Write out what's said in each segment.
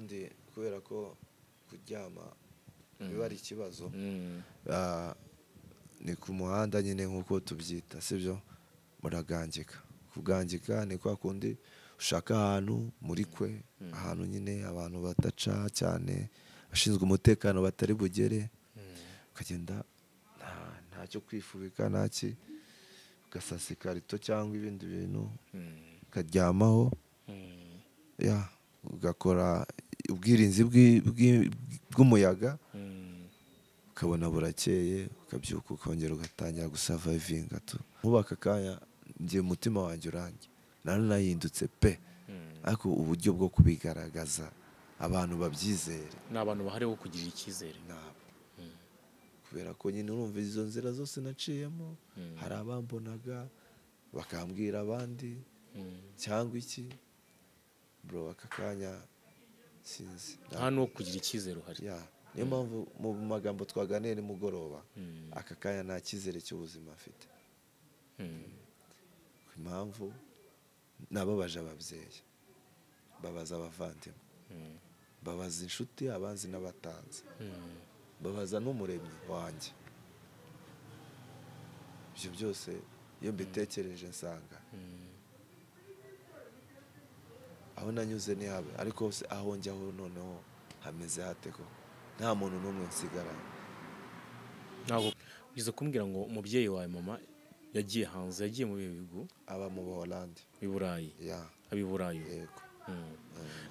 Ubundi kubera ko kuryama biba ari ikibazo, ni ku muhanda nyine nk'uko tubyita, sibyo? Muragangika. Kugangika ni kwa kundi ushaka ahantu muri kwe, ahantu nyine abantu bataca cyane, abashinzwe umutekano batari bugere, ukagenda ntacyo kwifubika, ntaki, ugasasa ikarito cyangwa ibindi bintu ukaryamaho, ya ugakora ubwirinzi bw'umuyaga, ukabona burakeye, ukabyuka ukongera ugatangira gusurvivinga tu. Nkubu aka kanya njye umutima wanjye uranjye naranahindutse pe, ariko uburyo bwo kubigaragaza abantu babyizere, ni abantu bahari bo kugirira icyizere ntabwo, kubera ko nyine urumva izo nzira zose naciyemo, hari abambonaga bakambwira abandi cyangwa iki, bro aka kanya sinzi nta n'uwo kugira icyizere uhari. Ya, niyo mpamvu mu magambo twaganiye nimugoroba, aka kanya nta cyizere cy'ubuzima afite. Impamvu nababaje ababyeyi, babaza abavandimwe, babaza inshuti, abanzi n'abatanzi, babaza n'umuremyi wanjye. Ibyo byose iyo mbitekereje nsanga aho nanyuze ni habe, ariko se aho njyaho noneho hameze hate ko nta muntu n'umwe nsigaranye. Ntabwo ugeze kumbwira ngo umubyeyi wawe mama yagiye hanze, yagiye mu bihugu, aba mu Buholandi, i Burayi, ya aba i Burayi. Yego.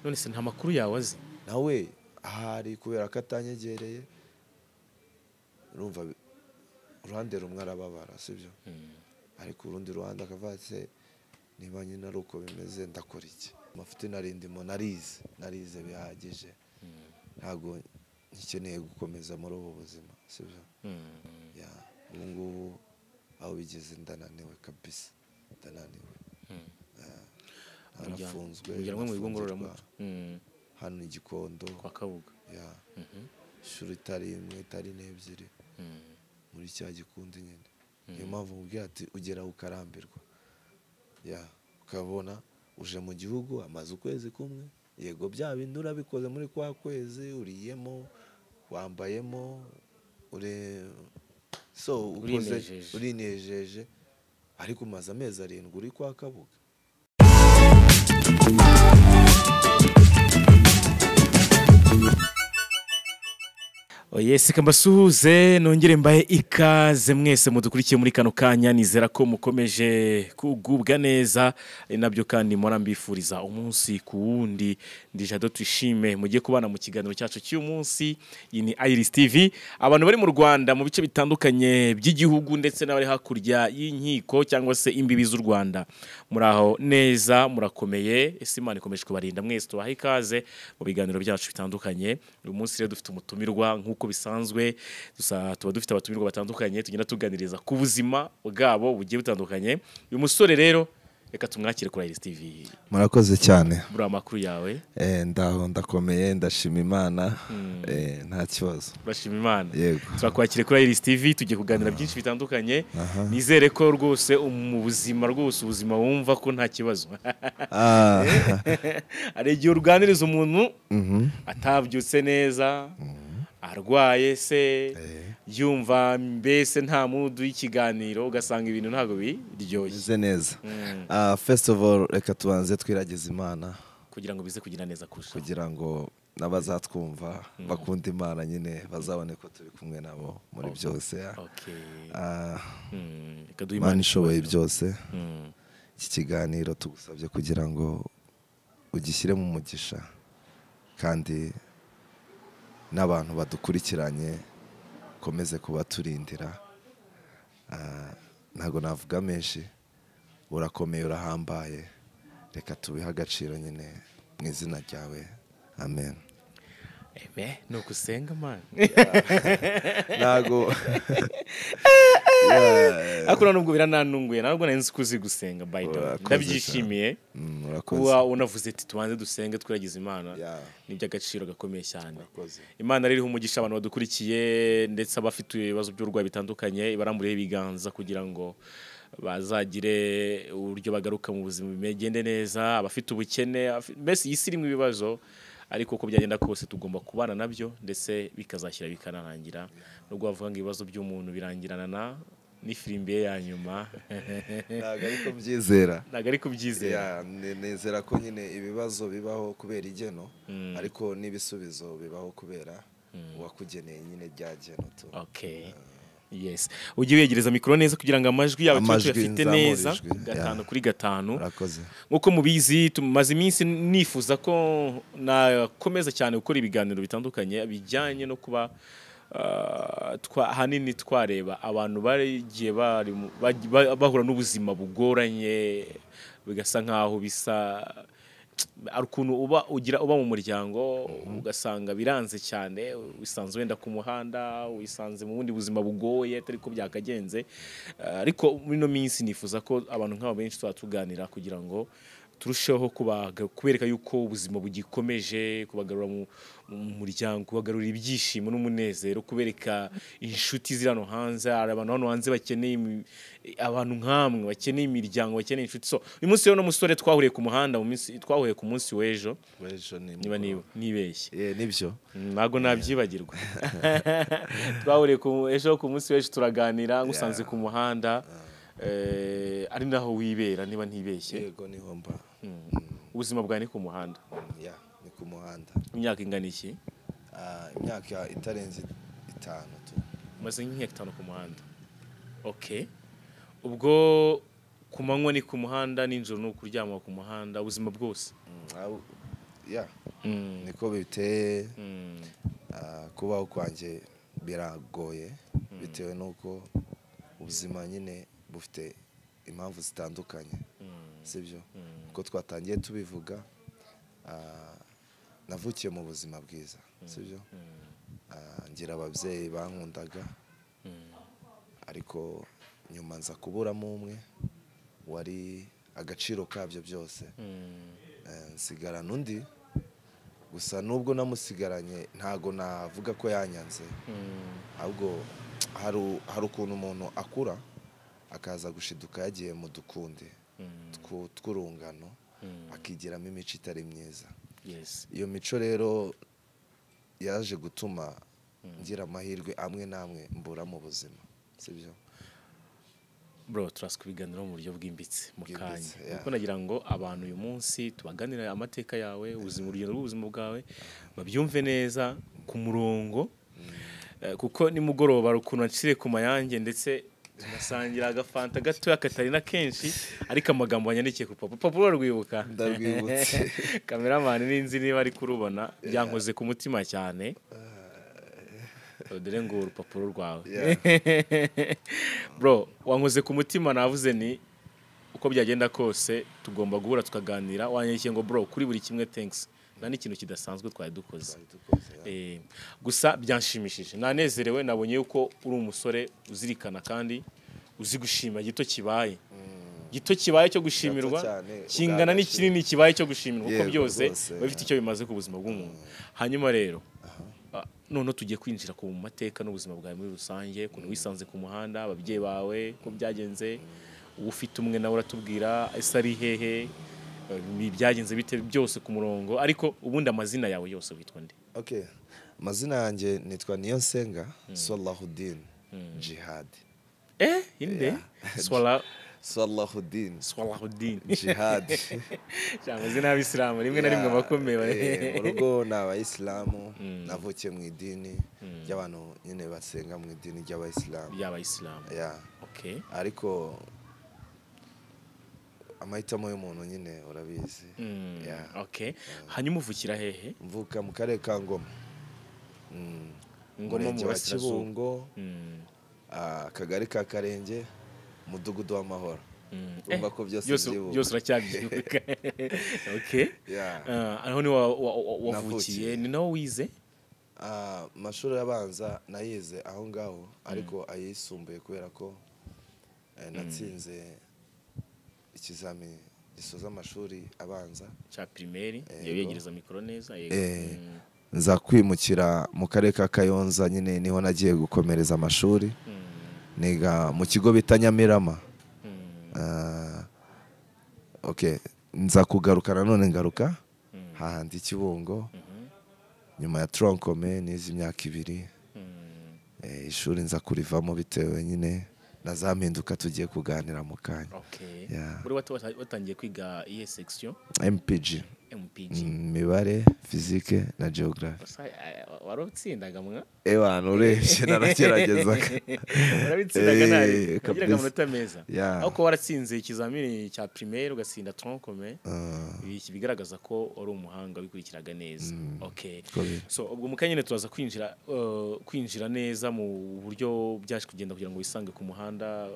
None se nta makuru yawe azi? Nawe ahari kubera ko atanyegereye, urumva uruhande rumwe arababara, sibyo? Ariko urundi ruhande akavuga ati niba nyine ari uko bimeze ndakora iki? Amafuti narindimo, narize bihagije, ntabwo ngikeneye gukomeza muri ubu buzima, sibyo? Ya, ubu ngubu aho bigeze ndananiwe kabisa, ndananiwe. Narafunzwe, ujyanwe mu bigo ngororamuco hano i Gikondo kwa Kabuga, ya ishuri itari imwe itari n'ebyiri, muri cya gikundi nyine. Niyo mpamvu mubwira ati ugera ukarambirwa, ya ukabona uje mu gihugu amaze ukwezi kumwe, yego bya bindi urabikoze muri kwa kwezi, uriyemo, wambayemo, uri so ukoze, urinejeje, ariko umaze amezi 7 uri kwa Kabuga. Yes, kambasuhuze nongere mbahe ikaze mwese mudukurikiye muri kano kanya, nizera ko mukomeje kugubwa neza, nabyo kandi mpora mbifuriza umunsi ku wundi. Ndi Jado Tuyishime, mugiye kubana mu kiganiro cyacu cy'uyu munsi. Iyi ni Iris TV. Abantu bari mu Rwanda mu bice bitandukanye by'igihugu ndetse n'abari hakurya y'inkiko cyangwa se imbibi z'u Rwanda, muraho neza, murakomeye, ese Imana ikomeje kubarinda mwese. Tubahe ikaze mu biganiro byacu bitandukanye. Uyu munsi rero dufite umutumirwa nk'uko bisanzwe, tuba dufite abatumirwa batandukanye tugenda tuganiriza ku buzima bwabo bugiye butandukanye. Uyu musore rero reka tumwakire kuri Iris TV. Murakoze cyane. Buri amakuru yawe? Ndaho ndakomeye, ndashima Imana, nta kibazo. Urashima Imana. Yego. Turakwakire kuri Iris TV, tugiye kuganira byinshi bitandukanye. Nizere ko rwose mu buzima rwose ubuzima wumva ko nta kibazo. Ari igihe uruganiriza umuntu atabyutse neza, arwaye se, yumva mbese nta mudu y'ikiganiro, ugasanga ibintu ntago biryoshye. Bize neza. First of all reka tubanze twiragize Imana kugira ngo bize kugira neza kurusha, kugira ngo n'abazatwumva bakunda Imana nyine bazabone ko turi kumwe nabo muri byose. Imana ishoboye byose. Iki kiganiro tugusabye kugira ngo ugishyire mu mugisha, kandi n'abantu badukurikiranye komeze kubaturindira. Ntago navuga menshi, urakomeye, urahambaye, reka tubihe agaciro nyine mu izina ryawe, amen. Amen. Nukusenga man. Ntago akora nubwo birananunguye, ntabwo nari nzi kuzi gusenga by the way. Ndabyishimiye kuba unavuze ati tubanze dusenge twiragize Imana, ni by'agaciro gakomeye cyane. Imana rero umugisha abantu badukurikiye ndetse abafite ibibazo by'urwayi bitandukanye, ibaramburiye ibiganza kugira ngo bazagire uburyo bagaruka mu buzima bimegende neza, abafite ubukene, mbese iyi si irimo ibibazo, Ariko uko byagenda kose tugomba kubana nabyo, ndetse bikazashyira bikanarangira. Nubwo bavuga ngo ibibazo by'umuntu birangirana na n'ifirimbi ye ya nyuma. Ntabwo ariko mbyizera. Ntabwo ari kubyizera. Yeah, nizera ko nyine ibibazo bibaho kubera igeno, ariko n'ibisubizo bibaho kubera uwakugeneye nyine rya geno tu. Okay. Yes. Ujye wegereza mikoro neza kugira ngo amajwi yawe tube Amajwi tuyafite nzamure neza. ijwi, Gatanu yeah. kuri gatanu. Urakoze. Nk'uko mubizi, tumaze iminsi nifuza ko nakomeza cyane gukora ibiganiro bitandukanye bijyanye no kuba ahanini twareba abantu bagiye bari bahura n'ubuzima bugoranye, bigasa nkaho bisa ari ukuntu uba ugira uba mu muryango ugasanga biranze cyane, wisanze wenda ku muhanda, wisanze mu bundi buzima bugoye atari ko byakagenze. Ariko muri ino minsi nifuza ko abantu nk'aba benshi tuba tuganira kugira ngo turusheho kubereka yuko ubuzima bugikomeje, kubagarura mu muryango, kubagarura ibyishimo n'umunezero, kubereka inshuti ziri hano hanze. Hari abantu hano hanze bakeneye abantu nkamwe, bakeneye imiryango, bakeneye inshuti. So uyu munsi rero n'umusore twahuriye ku muhanda, mu minsi twahuye ku munsi w'ejo, niba nibeshye. Nibyo, ntabwo nabyibagirwa. Twahuriye ejo ku munsi w'ejo turaganira, ngusanze ku muhanda. Ari naho wibera niba ntibeshye. Yego, niho mba. Ubuzima bwawe ni ku muhanda? Ya, ni ku muhanda. Imyaka ingana iki? Imyaka itarenze 5 tu. Umaze nk'imyaka 5 ku muhanda. Okay. Ubwo ku manywa ni ku muhanda, nijoro ni ukuryama ku muhanda, ubuzima bwose? Ya. Niko biteye. Kubaho kwanjye biragoye bitewe nuko ubuzima nyine bufite impamvu zitandukanye, sibyo? Kuko twatangiye tubivuga, navukiye mu buzima bwiza, sibyo? Ngira ababyeyi bankundaga, ariko nyuma nza kuburamo umwe wari agaciro kabyo byose, nsigarana undi. Gusa nubwo namusigaranye ntago navuga ko yanyanze, ahubwo hari ukuntu umuntu akura akaza gushiduka yagiye mu dukundi tw'urungano, akigiramo imico itari myiza. Iyo mico rero yaje gutuma ngira amahirwe amwe n'amwe mbura mu buzima, sibyo? Bro, turasa kubiganira mu buryo bwimbitse mu kanya, kuko nagira ngo abantu uyu munsi tubaganire amateka yawe, ubuzima, urugendo rw'ubuzima bwawe, babyumve neza ku murongo, kuko nimugoroba ukuntu nacire ku mayange ndetse tunasangira agafanta gatoya katari na kenshi, ariko amagambo wanyandikiye ku rupapuro rwibuka. Ndarwibutse. Cameraman ninzi niba ari kurubona, byankoze ku mutima cyane. Dore ngo urupapuro rwawe. Bro, wankoze ku mutima, navuze ni uko byagenda kose tugomba guhura tukaganira. Wanyandikiye ngo bro, kuri buri kimwe thanks. Nta n'ikintu kidasanzwe twari dukoze. Gusa byanshimishije, nanezerewe, nabonye yuko uri umusore uzirikana kandi uzi gushima. Gito kibaye, gito kibaye cyo gushimirwa kingana n'ikinini kibaye cyo gushimirwa, kuko byose bifite icyo bimaze ku buzima bw'umuntu. Hanyuma rero none tugiye kwinjira ku mateka n'ubuzima bwawe muri rusange, ukuntu wisanze ku muhanda, ababyeyi bawe ko byagenze, ufite umwe nawe uratubwira ese ari hehe, byagenze bite, byose ku murongo. Ariko ubundi amazina yawe yose witwa nde? Okay, amazina yanjye nitwa Niyonsenga Salahuddin Jihad. Inde? Salahuddin. Salahuddin Jihad. Amazina y'Abisilamu rimwe na rimwe bakomeye. Mu rugo ni Abayisilamu, navukiye mu idini ry'abantu nyine basenga mu idini ry'Abayisilamu. Ry'Abayisilamu. Yeah. Okay. Ariko amahitamo y'umuntu nyine urabizi. Okay. Hanyuma uvukira hehe? Mvuka mu karere ka Ngoma. Ngoma mu Kibungo, akagari ka Karenge, umudugudu w'amahoro. Urumva ko byose byose uracyabyibuka. Okay. Aho ni wavukiye, ni naho wize? Amashuri abanza nayize aho ngaho, ariko ayisumbuye kubera ko natsinze ikizami gisoza amashuri abanza cya primaire. Yegereza mikoro neza. Nza kwimukira mu karere ka Kayonza nyine niho nagiye gukomereza amashuri, niga mu kigo bita Nyamirama. Okay, nza kugaruka nanone ngaruka hahandi Kibungo, Nyuma ya tronc commun nize imyaka 2. Ishuri nza kurivamo bitewe nyine na za mpinduka tugiye kuganira mu kanya. Okay. Yeah. Uri watangiye kwiga iyihe section? MPG. MPG. Mibare, physique na geography. Warutsindaga mwa? Ewana, urebye narageragezaga. Urabitsindaga nabi. Eh, Wagiraga kabisa. amanota meza. Yeah. Ariko waratsinze ikizamini cya primaire, ugatsinda tronc commun. Ibi bigaragaza ko wari umuhanga, wikurikiraga neza. Okay. Ko biri. So ubwo mu kanya nyine turaza kwinjira neza mu buryo byaje kugenda kugira ngo wisange ku muhanda.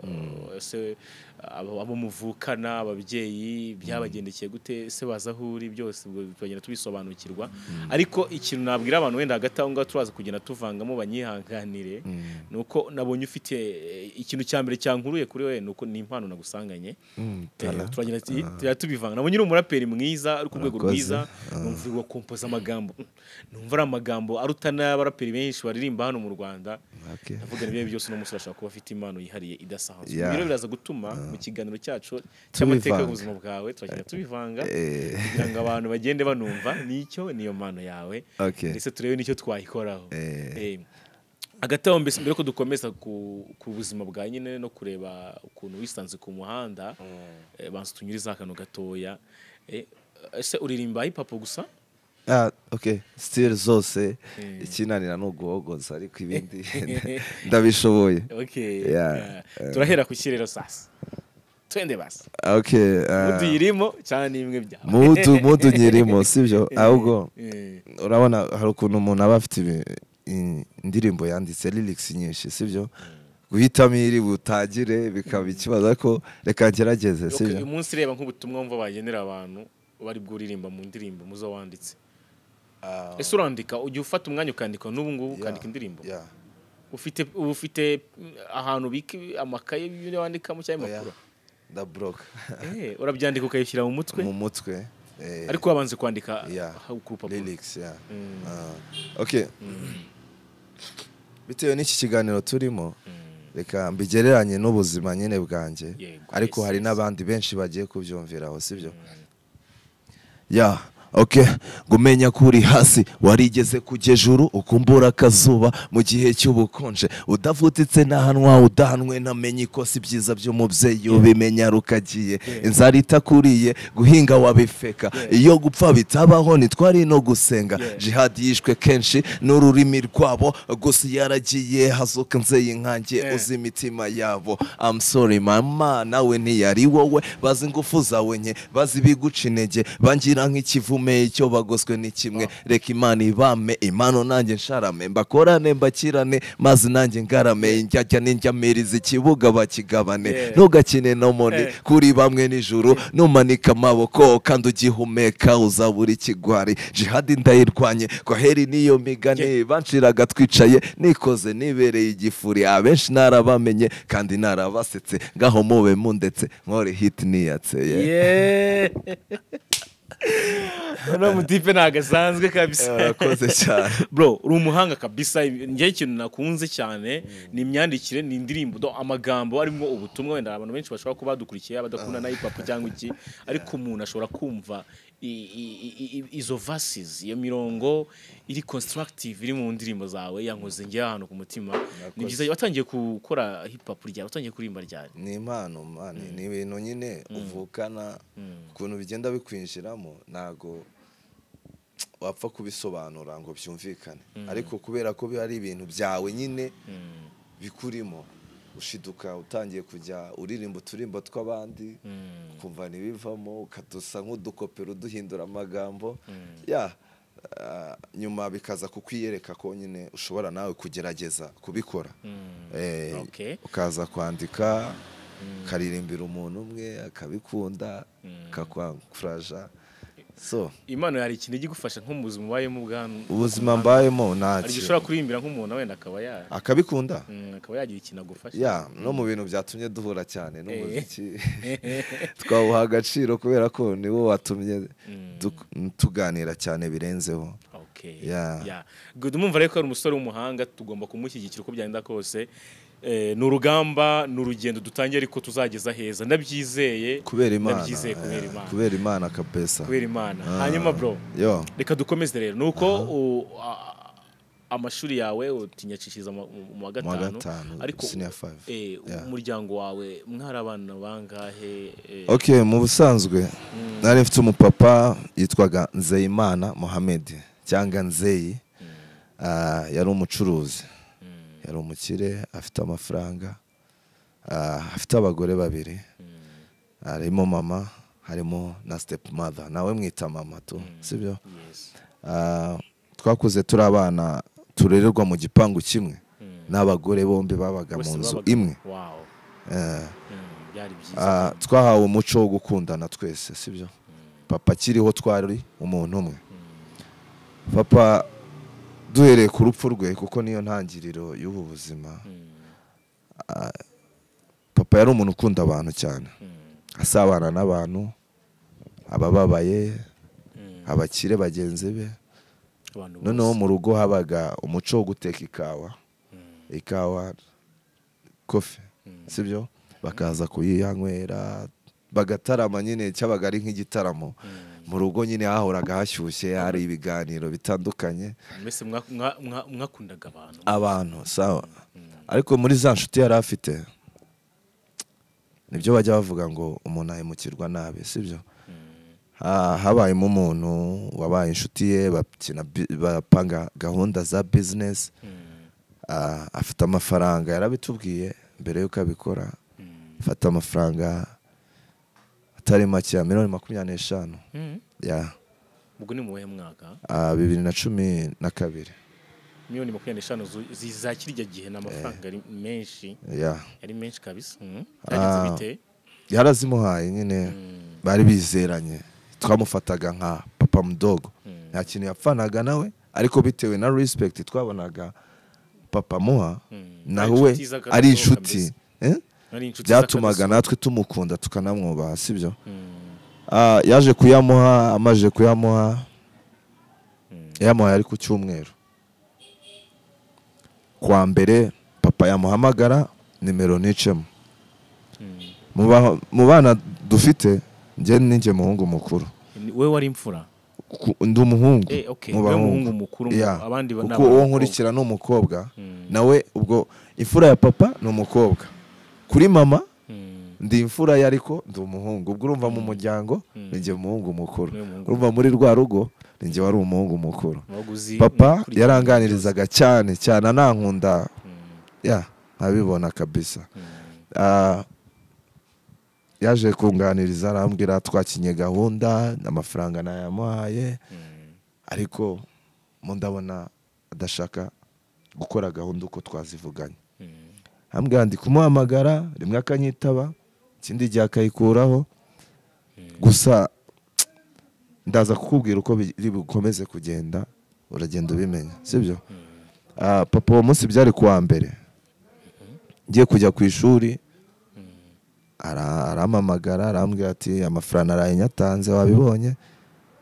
Ese abo muvukana, ababyeyi byabagendekeye gute, ese baza aho uri, byose ubwo turagenda tubisobanukirwa. Ariko ikintu nabwira abantu wenda hagati aho ngaho turaza kugenda tuvangamo, banyihanganire, ni uko nabonye ufite ikintu cya mbere cyankuruye kuri we, ni uko ni impano nagusanganye. Talent. Turagenda tugenda tubivanga. Nabonye uri umuraperi mwiza, uri ku rwego Urakoze. rwiza. Numva uri kompoza amagambo, numva ari amagambo aruta n'abaraperi benshi baririmba hano mu Rwanda. Ndavuga n'ibyo byose, uno musore ashobora kuba afite impano yihariye idasanzwe. Yeah. Ibi rero biraza gutuma mu kiganiro cyacu cy'amateka Tubivanga. y'ubuzima bwawe turagenda tubivanga kugira ngo abantu bagende banumva nicyo niyo mpano yawe, ndetse turebe n'icyo twayikoraho. Hagati aho, mbese mbere ko dukomeza ku buzima bwa nyine no kureba ukuntu wisanze ku muhanda, banza tunyurize akantu gatoya. Ese uririmba hip hop gusa? Ah, okay, style zose. Ikinanira ni uguhogoza, ariko ibindi ndabishoboye. Okay. Yeah. Turahera ku kirero sasa, twende basi. Okay. Mood uyirimo cyane, ni imwe byawe? Mood nyirimo, sibyo, ahubwo urabona hari ukuntu umuntu aba afite indirimbo yanditse, lyrics nyinshi, sibyo, guhitamo iri butagire bikaba ikibazo, ariko reka ngerageze. Okay, Sibyo. uyu munsi reba nk'ubutumwa wumva bagenera abantu bari bwuririmba mu ndirimbo muzo wanditse. Ese urandika, ujya ufata umwanya ukandika n'ubu ngubu, ukandika indirimbo? Yeah. Ufite ahantu ubika amakaye y'ibyo wandikamo cyangwa Oya, impapuro? Ndabroka. Urabyandika ukayishyira mu mutwe? Mu mutwe. Ariko wabanze kwandika Yeah. ku rupapuro? Lyrics, yeah. Ah, okay, bitewe n'iki kiganiro turimo, reka mbigereranye n'ubuzima nyine bwanjye, ariko hari n'abandi benshi bagiye kubyumviraho, sibyo? Yeah, okay. Ngumenya ko uri hasi warigeze kujya ejuru, ukumbura akazuba mu gihe cy'ubukonje, udavutitse n'ahanwa udahanwe, namenye ikosa ibyiza by'umubyeyi ubimenya rukagiye, inzara itakuriye guhinga wabifeka, iyo gupfa bitabaho ntitwari no gusenga. Jihad yishwe kenshi n'ururimi rwabo, gusa yaragiye hazuka nzeye inkange uzi imitima yabo. I'm sorry mama, nawe ntiyari wowe, bazi ingufu zawe nke, bazi ibiguca intege, bangira nk'ikivume, icyo bagoswe ni kimwe. Reka Imana ibame impano, nanjye nsharame, mbakorane mbakirane, maze nanjye ngarame, injyajya n'injyamiriza ikibuga bakigabane. Ntugakine no money kuri bamwe nijoro, numanika amaboko kandi ugihumeka uzabura ikigwari. Jihadi ndayirwanye, kwaheri niyo migani banciraga twicaye, nikoze nibereye igifuri, abenshi narabamenye kandi narabasetse, ngaho mube mundetse nkore hit niyatse, yeah. Yeah. Uno mutipe ntabwo asanzwe kabisa. Urakoze cyane. Bro, uri umuhanga kabisa. Njyewe ikintu nakunze cyane ni imyandikire, ni indirimbo do amagambo arimo ubutumwa. Wenda abantu benshi bashobora kuba badukurikiye badakunda na hip hop cyangwa iki, ariko umuntu ashobora kumva izo verses, iyo mirongo iri constructive iri mu ndirimbo zawe, yankoze njye ahantu ku mutima. Ni byiza. Watangiye gukora hip hop ryari? Watangiye kuririmba ryari? Ni impano man, ni ibintu nyine uvukana, ukuntu bigenda bikwinjiramo ntago wapfa kubisobanura ngo byumvikane, ariko kubera ko biba ari ibintu byawe nyine bikurimo, ushiduka utangiye kujya uririmba uturimbo tw'abandi, ukumva ntibivamo, ukadusa nk'udukopera uduhindura amagambo ya nyuma bikaza kukwiyereka ko nyine ushobora nawe kugerageza kubikora. Ukaza kwandika, ukaririmbira umuntu umwe akabikunda, akakwakuraja, so Impano hari ikintu ijya igufasha nko mu buzima ubayemo bwa Ubuzima mbayemo Hari igihe ntacyo. ushobora kuririmbira nk'umuntu wenda akaba ya Akabikunda. Akaba yagira ikintu agufasha. Ya, no mu bintu byatumye duhura cyane n'umuziki twawuha agaciro, kubera ko niwo watumye tuganira cyane birenzeho. Okay. Yeah. Yeah. Good, umumva rero ko ari umusore w'umuhanga, tugomba kumushyigikira uko byagenda kose. Ni urugamba, ni urugendo dutangiye ariko tuzageza heza, ndabyizeye. Kubera Imana. Ndabyizeye kubera Imana. Kubera Imana kabisa. Kubera Imana. Hanyuma bro, yo reka dukomeze rero. Nuko amashuri yawe utinyacishiriza mu wa gatanu, ariko senior 5. Umuryango wawe mwari abana bangahe? Okay, mu busanzwe nari mfite umupapa yitwaga Nzeyimana Mohamed cyangwa Nzeyi. Yari umucuruzi, yari umukire, afite amafaranga, afite abagore babiri, harimo mama, harimo na step mother, nawe mwita mama tu, sibyo? Twakuze turi abana turererwa mu gipangu kimwe n'abagore bombi babaga mu nzu imwe. Twahawe umuco wo gukundana twese, sibyo? Papa akiriho twari umuntu umwe. Papa duhereye ku rupfu rwe, kuko niyo ntangiriro y'ubu buzima. Papa yari umuntu ukunda abantu cyane, asabana n'abantu, abababaye, abakire bagenzi be. Noneho mu rugo habaga umuco wo guteka ikawa, ikawa kofe, sibyo? Bakaza kuyiyanywera bagatarama nyine, cyabaga ari nk'igitaramo mu rugo nyine, hahoraga hashyushye, hari ibiganiro bitandukanye. Mbese mwakundaga abantu? Abantu sawa. Ariko muri za nshuti yari afite, nibyo bajya bavuga ngo umuntu ahemukirwa nabi, sibyo? Habayemo umuntu wabaye inshuti ye, bapanga gahunda za business, afite amafaranga, yarabitubwiye mbere yuko abikora, afata amafaranga atari make ya 25 miliyoni. Ya. Ubwo ni mu wuhe mwaka? 2012. 25 miliyoni za kirya gihe ni amafaranga ari menshi. Yari menshi kabisa. Yarazimuhaye nyine, bari bizeranye. Twamufataga nka papa mdogo, nta kintu yapfanaga nawe, ariko bitewe na respect twabonaga papa muha, nawe ari inshuti, byatumaga natwe tumukunda tukanamwubaha, sibyo? Yaje kuyamuha, amaje kuyamuha, yamuhaye ari ku cyumweru. Kwa mbere papa yamuhamagara nimero nicemo. Mu bana dufite njye ninjye muhungu mukuru. Wewe wari imfura? Ndi umuhungu. Okay. Wewe muhungu mukuru, abandi bana. Kuko uwo nkurikira ni umukobwa, nawe ubwo imfura ya papa ni umukobwa. Kuri mama ndi imfura ye ariko ndi umuhungu. Ubwo urumva mu muryango ninjye muhungu mukuru. Urumva muri rwa rugo ninjye wari umuhungu mukuru. Papa yaranganirizaga cyane cyane, anankunda. Ya, nkabibona kabisa. Yaje kunganiriza arambwira twakinye gahunda, amafaranga nayamuhaye, ariko mu ndabona adashaka gukora gahunda uko twazivuganye. Ambwira ndi kumuhamagara rimwe akanyitaba, ikindi gihe akayikuraho. Gusa ndaza kukubwira uko biri bukomeze kugenda, uragenda ubimenya, sibyo? Papa uwo munsi byari kuwa mbere, ngiye kujya ku ishuri, arampamagara arambwira ati amafaranga arayanyatanze wabibonye,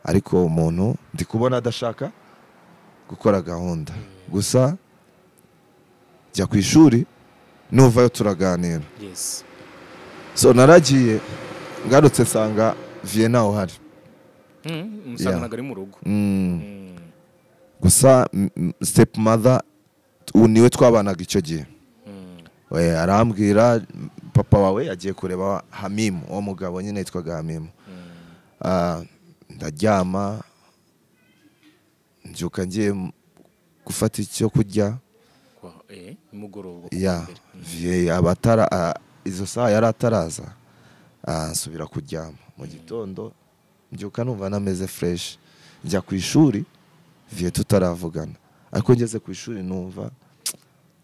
ariko umuntu ndi kubona adashaka gukora gahunda. Gusa jya ku ishuri nuvayo turaganira. Yes. So naragiye ngarutse nsanga Vienna uhari. Musanga ari mu rugo. Gusa step mother niwe twabanaga icyo gihe. We arambwira papa wawe yagiye kureba Hamimu, uwo mugabo nyine yitwaga Hamimu. Ndaryama nbyuka ngiye gufata icyo kurya nimugoroba. Ya, abatara izo saha yari ataraza, nsubira kuryama. Mu gitondo mbyuka numva nameze fresh, njya ku ishuri Vie tutaravugana, ariko ngeze ku ishuri numva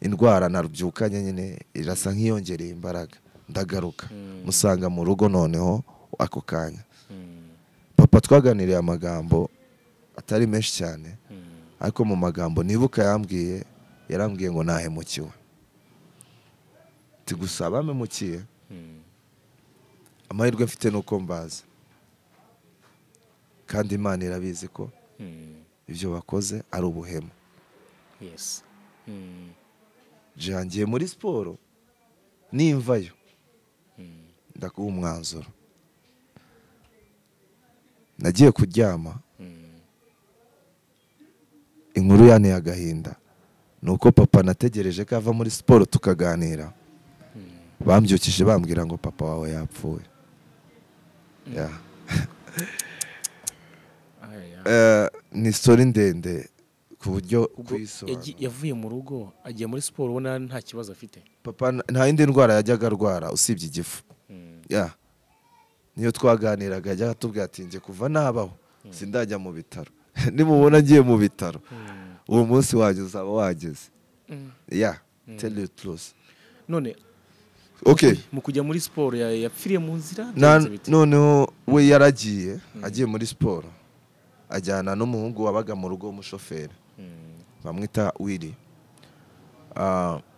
indwara narubyukanye nyine irasa nk'iyongereye imbaraga, ndagaruka musanga mu rugo. Noneho ako kanya papa twaganiriye amagambo atari menshi cyane, ariko mu magambo nibuka yambwiye, yarambwiye ngo nahemukiwe. Ati gusa bamemukiye, amahirwe mfite nuko mbaza, kandi Imana irabizi ko ibyo bakoze ari ubuhemu. Yes. Jangiye muri siporo Nimvayo ndakuha umwanzuro. Nagiye kuryama, inkuru yanteye agahinda nuko papa nategereje ko ava muri siporo tukaganira, bambyukije bambwira ngo papa wawe yapfuye. Ni story ndende ku buryo kuyisobanura. Yavuye mu rugo agiye muri siporo ubona nta kibazo afite. Papa nta yindi ndwara yajyaga arwara usibye igifu. Niyo twaganiraga yajyaga atubwira ati njye kuva nabaho sindajya mu bitaro, nimubona ngiye mu bitaro uwo munsi wanjye uzaba wageze. Tell you truth. None okay, mu kujya muri siporo yapfiriye mu nzira. Noneho we yaragiye agiye muri siporo ajyana n'umuhungu wabaga mu rugo w'umushoferi bamwita Willy.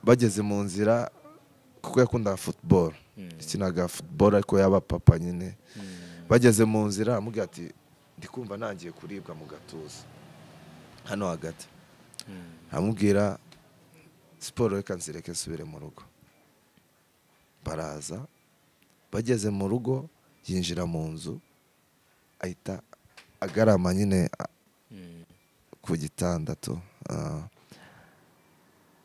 Bageze mu nzira kuko yakundaga football, yakinaga football ariko yaba papa nyine. Bageze mu nzira amubwira ati ndikumva nangiye kuribwa mu gatuza hano hagati. Amubwira siporo reka nzireke nsubire mu rugo. Baraza bageze mu rugo yinjira mu nzu ahita agarama nyine ku gitanda tu.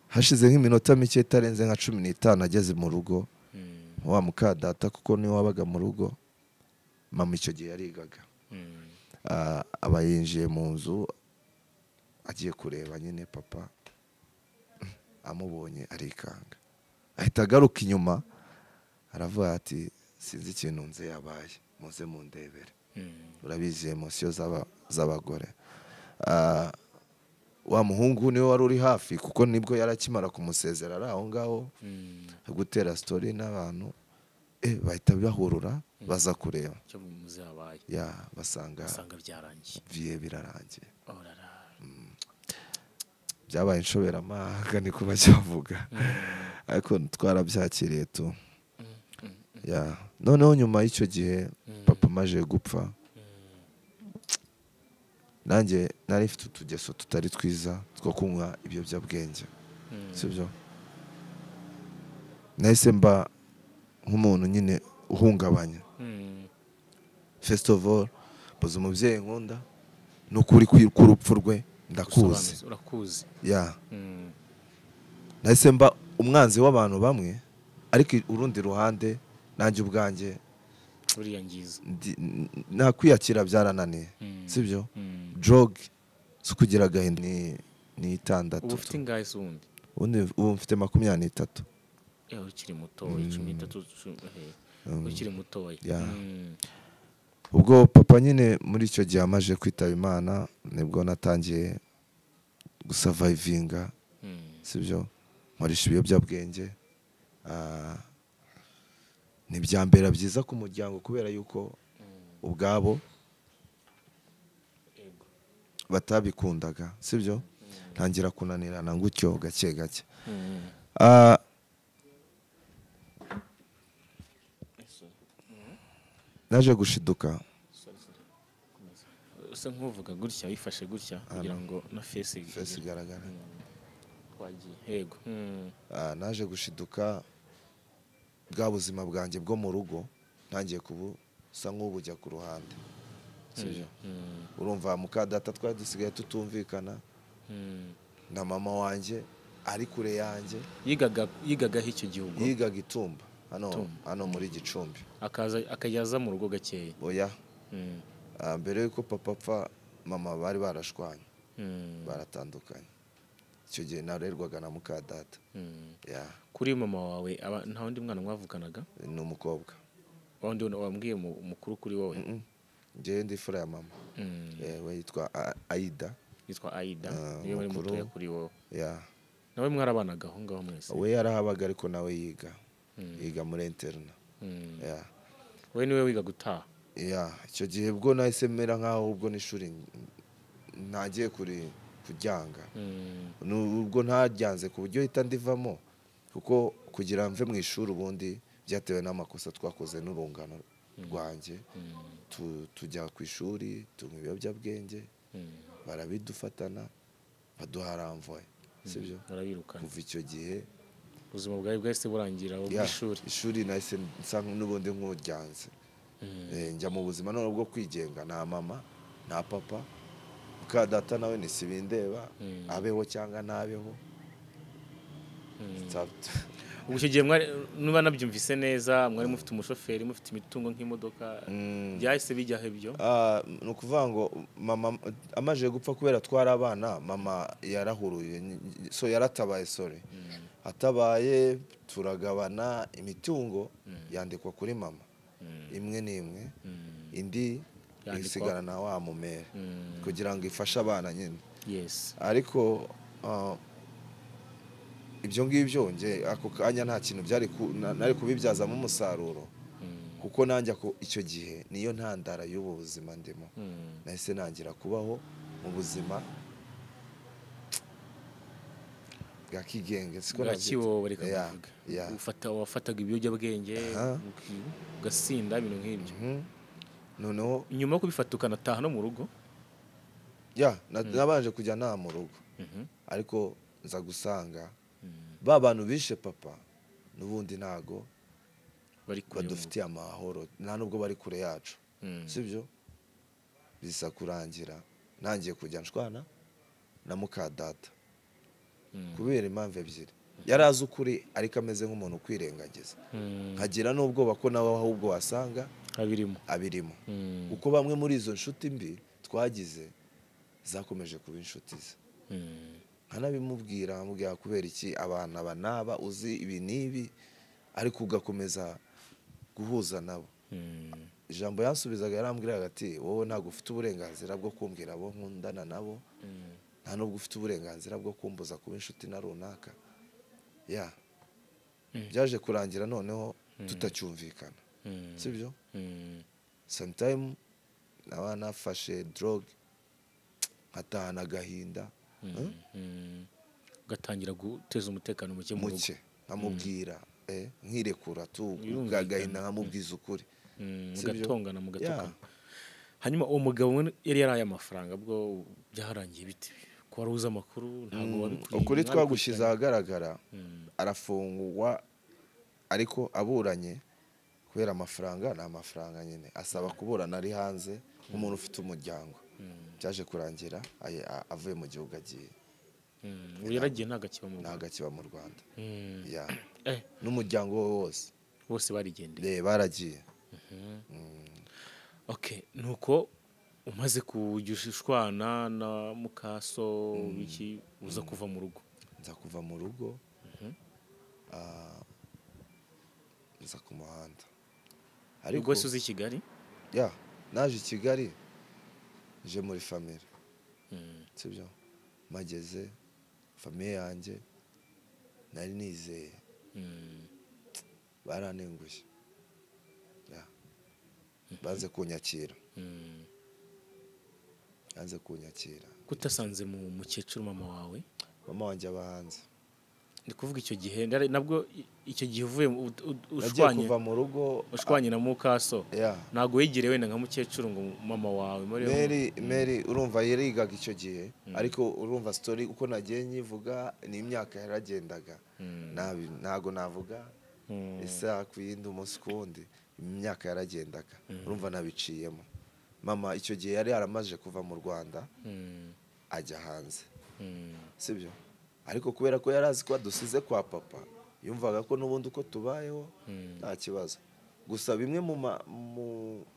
Hashize nk'iminota mike itarenze nka 15 ageze mu rugo, wa mukadata kuko niwe wabaga mu rugo, mama icyo gihe yarigaga, aba yinjiye mu nzu agiye kureba nyine papa, amubonye arikanga ahita agaruka inyuma aravuga ati sinzi ikintu nze yabaye, muze mundebere. Urabizi emosiyo z'abagore. Wa muhungu niwe wari uri hafi kuko nibwo yarakimara kumusezera ari aho ngaho gutera story n'abantu, bahita bahurura baza kureba icyo muze yabaye. Basanga byarangiye, vie birarangiye. Byabaye inshoberamahanga niko bacyavuga, ariko twarabyakiriye tu. Noneho nyuma y'icyo gihe papa amaze gupfa, nanjye nari mfite utugeso tutari twiza two kunywa ibiyobyabwenge, sibyo? Nahise mba nk'umuntu nyine uhungabanya. First of all, mbuze umubyeyi nkunda n'ukuri k'urupfu rwe ndakuzi. Urakuzi. Nahise mba umwanzi w'abantu bamwe, ariko urundi ruhande nanjye ubwanjye nta kwiyakira byarananiye, sibyo? Drug zo kugira agahinda ni 6. Ubu ufite ingahe se ubundi? Ubu mfite 23. Ukiri mutoya, 13, ukiri mutoya. Ubwo papa nyine muri icyo gihe amaje kwitaba Imana nibwo natangiye gusurvivinga, sibyo? Nkoresha ibiyobyabwenge. Ni byambera byiza ku muryango kubera yuko ubwabo batabikundaga, sibyo? Ntangira kunanirana gutyo gake gake. Naje gushiduka usa nkuvuga gutya wifashe gutya kugira ngo na face igaragare. Twagiye yego. Naje gushiduka bwa buzima bwanjye bwo mu rugo ntangiye kubusa nk'ubujya ku ruhande, sibyo? Urumva mukadata twari dusigaye tutumvikana na mama wanjye ari kure yanjye. Yigagaho icyo gihugu? Yigaga Itumba hano muri Gicumbi. Akaza akajyaza mu rugo gakeya? Oya. Mbere yuko papa apfa mama bari barashwanye, baratandukanye. Icyo gihe narerwaga na mukadata. Kuri mama wawe nta wundi mwana mwavuganaga? Ni umukobwa. Wundi wambwiye mukuru kuri wowe? Njyewe ndi imfura ya mama. We yitwa Aida. Yitwa Aida, niwe wari mutoya kuri wowe. Nawe mwarabanaga aho ngaho mwese? We yarahabaga ariko nawe yiga. Yiga muri interna. We niwe wiga gutaha? Icyo gihe bwo nahise mera nkaho ubwo n'ishuri ntagiye kuryanga. Ubwo ntaryanze ku buryo hita ndivamo, kuko kugira mve mu ishuri ubundi byatewe n'amakosa twakoze n'urungano rwanjye. Tujya ku ishuri tunywa ibiyobyabwenge, barabidufatana baduha ramvoye, sibyo? Kuva icyo gihe Ubuzima bwawe bwahise burangira ubw'ishuri. Ishuri nahise nsa n'ubundi nk'uryanze. Njya mu buzima none bwo kwigenga, nta mama nta papa, muka data nawe nisibindeba abeho cyangwa ntabeho. Ubwo icyo gihe niba nabyumvise neza mwari mufite umushoferi, mufite imitungo nk'imodoka, byahise bijyaho ibyo? Ni ukuvuga ngo mama amaze gupfa kubera twari abana, mama yarahuruye, so yaratabaye, sorry, atabaye turagabana imitungo, yandikwa kuri mama imwe n'imwe, indi isigara na wa mumere kugira ngo ifashe abana nyine. Yes. Ariko ibyo ngibyo nge ako kanya nta kintu byari nari kubibyazamo umusaruro, kuko nanjye icyo gihe niyo ntandara y'ubu buzima ndimo. Nahise nangira kubaho mu buzima bwa kigenge, siko nabyita. Wafataga ibiyobyabwenge ugasinda ibintu nk'ibyo. Noneho nyuma yo kubifata ukanataha no mu rugo? Ya, nabanje kujya nta mu rugo, ariko nza gusanga ba bantu bishe papa n'ubundi ntago badufitiye amahoro, nta nubwo bari kure yacu, sibyo? Bisa kurangira nangiye kujya nshwana na muka data kubera impamvu ebyiri. Yari azi ukuri ariko ameze nk'umuntu ukwirengagiza, nkagira n'ubwoba ko nawe ahubwo wasanga abirimo, kuko bamwe muri izo nshuti mbi twagize zakomeje kuba inshuti ze. Nkanabimubwira, amubwira kubera iki abana banaba uzi ibi n'ibi ariko ugakomeza guhuza nabo. Ijambo yansubizaga yarambwiraga ati wowe ntabwo ufite uburenganzira bwo kumbwira abo nkundana nabo, nta nubwo ufite uburenganzira bwo kumbuza kuba inshuti na runaka. Ya, byaje kurangira noneho tutacyumvikana, sibyo? Sometime naba nafashe drogue nkatahana agahinda, ugatangira guteza umutekano muke mu rugo, nkamubwira nkirekura tu agahinda, nkamubwiza ukuri, mugatongana mugatukana. Hanyuma uwo mugabo yari yaraye amafaranga, bwo byarangiye bite? Ko wari uzi amakuru ntabwo wabikuriye? Ukuri twagushyize ahagaragara, arafungwa ariko aburanye kubera amafaranga, ni amafaranga nyine asaba kuburana ari hanze nk'umuntu ufite umuryango. Byaje kurangira avuye mu gihugu agiye. Yaragiye ntagakiba mu Rwanda. N'umuryango we wose bose barigendeye, baragiye. Okay, nuko umaze kugishwana na mukaso biki uza kuva mu rugo? Nza kuva mu rugo, nza ku muhanda. Ariko uzi i Kigali? Ya, naje i Kigali nje muri famille, sibyo? Mageze famille yanjye nari nizeye, baranengushye, banze kunyakira, banze kunyakira. Kutasanze mu mukecuru mama wawe? Mama wanjye aba hanze. Ndi kuvuga icyo gihe nabwo, icyo gihe uvuye ushwanye kuva mu rugo, ushwanye na mukaso, ntago wegereye wenda nka mukecuru ngo mama wawe? Mary urumva yarigaga icyo gihe, ariko urumva story uko nagiye nyivuga ni imyaka yaragendaga nabi, ntago navuga isaha ku yindi umunsi ku wundi, imyaka yaragendaga, urumva nabiciyemo. Mama icyo gihe yari yaramaze kuva mu Rwanda ajya hanze, sibyo? Ariko kubera ko yarazi ko dusize kwa papa, yumvaga ko n'ubundi uko tubayeho nta kibazo. Gusa bimwe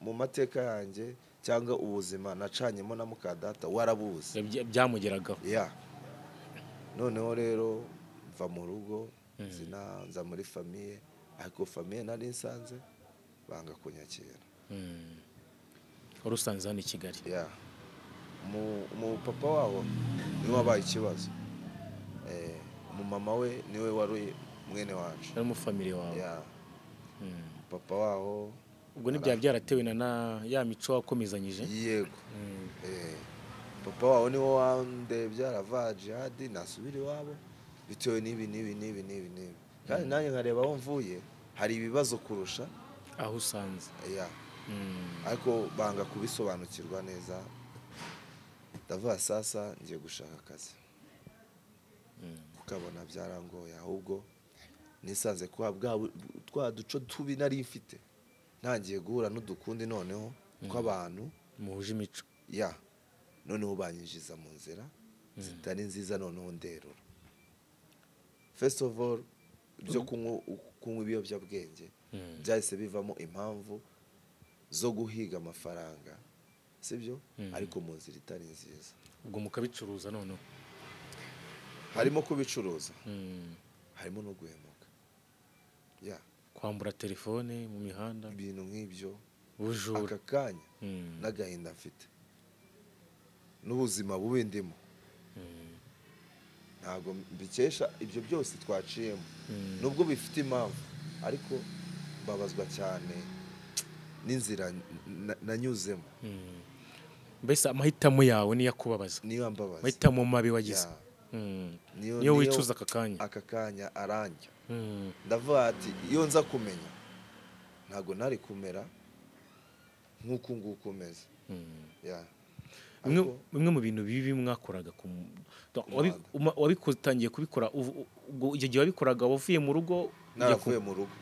mu mateka yanjye cyangwa ubuzima nacanyemo na muka data warabuze, byamugeragaho. Ya, noneho rero mva mu rugo nza muri famille, ariko famille nari nsanze banga kunyakira. Wari usanze hano i Kigali? Ya, mu papa wabo niwe wabaye ikibazo. Umumama we niwe wari mwene wacu, yari mu family wawe. Ya, papa waho. Ubwo ni bya byaratewe na ya mico wakomezanyije? Yego. Papa waho niwe wandebye arava jihadi nasubira iwabo bitewe n'ibi n'ibi n'ibi n'ibi n'ibi, kandi nanjye nkareba aho mvuye hari ibibazo kurusha aho usanze. Ya, ariko banga kubisobanukirwa neza. Ndavuga sasa ngiye gushaka akazi, kukabona byarangoye, ahubwo Nisanze kwa bwa twa duco tubi nari mfite, ntangiye guhura n'udukundi noneho tw'abantu muhuje imico. Ya noneho banyinjiza mu nzira zitari nziza, noneho nderura. First of all, byo kunywa ibiyobyabwenge byahise bivamo impamvu zo guhiga amafaranga, sibyo? Ariko mu nzira itari nziza. Ubwo mukabicuruza noneho? Harimo kubicuruza, harimo no guhemuka, ya kwambura telefone mu mihanda, ibintu nk'ibyo, bujura. Aka kanya n'agahinda mfite n'ubuzima bubi ndimo, ntabwo mbikesha ibyo byose twaciyemo, nubwo bifite impamvu, ariko mbabazwa cyane n'inzira nanyuzemo. Mbese amahitamo yawe niyo akubabaza? Niyo ambabaza. Amahitamo mabi wagize niyo wicuza aka kanya? Aka kanya aranjye ndavuga ati iyo nza kumenya ntabwo nari kumera nk'uku nguku umeze. Bimwe mu bintu bibi mwakoraga, wabikotangiye kubikora ubwo icyo gihe wabikoraga wavuye mu rugo? Naravuye mu rugo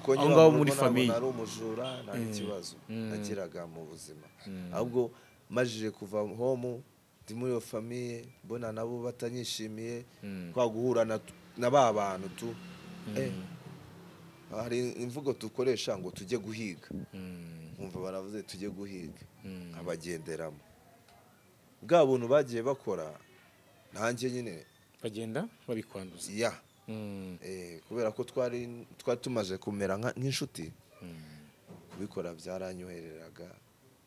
kuko aho ngaho muri famille nari umujura, nta kibazo nagiraga mu buzima. Ahubwo majije kuva home ndi muri iyo famille, mbona nabo batanyishimiye, kwa guhura na ba bantu tu hari imvugo dukoresha ngo tujye guhiga, nkumva baravuze tujye guhiga, nkabagenderamo. Bwa buntu bagiye bakora nanjye nyine bagenda babikwanduza. Ya kubera ko twari tumaze kumera nk'inshuti, kubikora byaranyohereraga,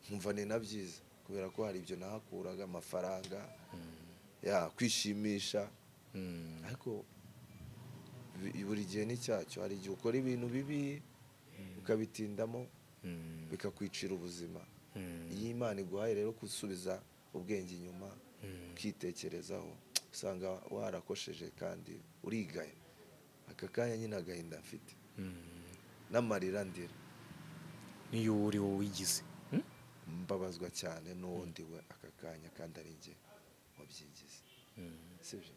nkumva ni na byiza kubera ko hari ibyo nahakuraga, amafaranga, ya kwishimisha. Ariko buri gihe n'icyacyo, hari igihe ukora ibintu bibi ukabitindamo bikakwicira ubuzima. Iyo Imana iguhaye rero gusubiza ubwenge inyuma ukitekerezaho, usanga warakosheje kandi urigaye. Aka kanya nyine agahinda mfite n'amarira ndira, niyo uri wowe wigize. Mbabazwa cyane n'uwundi we aka kanya, kandi ari njye wabyigize. Sibyo?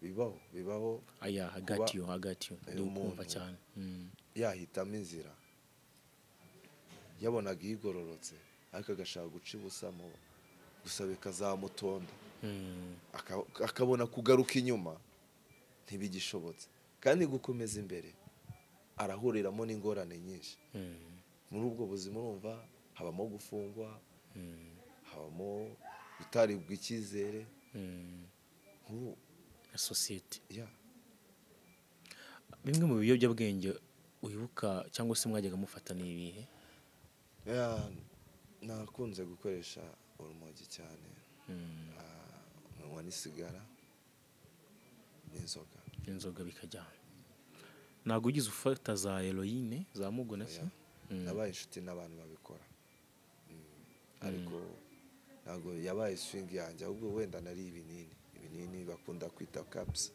Bibaho, bibaho. Aya hagati yo hagati yo ndikumva cyane. Yahitamo inzira yabonaga igororotse, ariko agashaka guca ibusamo gusa bikazamutonda, akabona kugaruka inyuma ntibigishobotse, kandi gukomeza imbere arahuriramo n'ingorane nyinshi. Muri ubwo buzima urumva habamo gufungwa, habamo gutaribwa icyizere na sosiyete. Bimwe mu biyobyabwenge wibuka cyangwa se mwajyaga mufata ni ibihe? Nakunze gukoresha urumogi cyane, nkanywa n'isigara n'inzoga. Inzoga bikajyana. Ntabwo ugize ufata za heroine za mugona se? Nabaye inshuti n'abantu babikora, ariko ntabwo yabaye swing yanjye, ahubwo wenda nari ibinini bakunda kwita caps,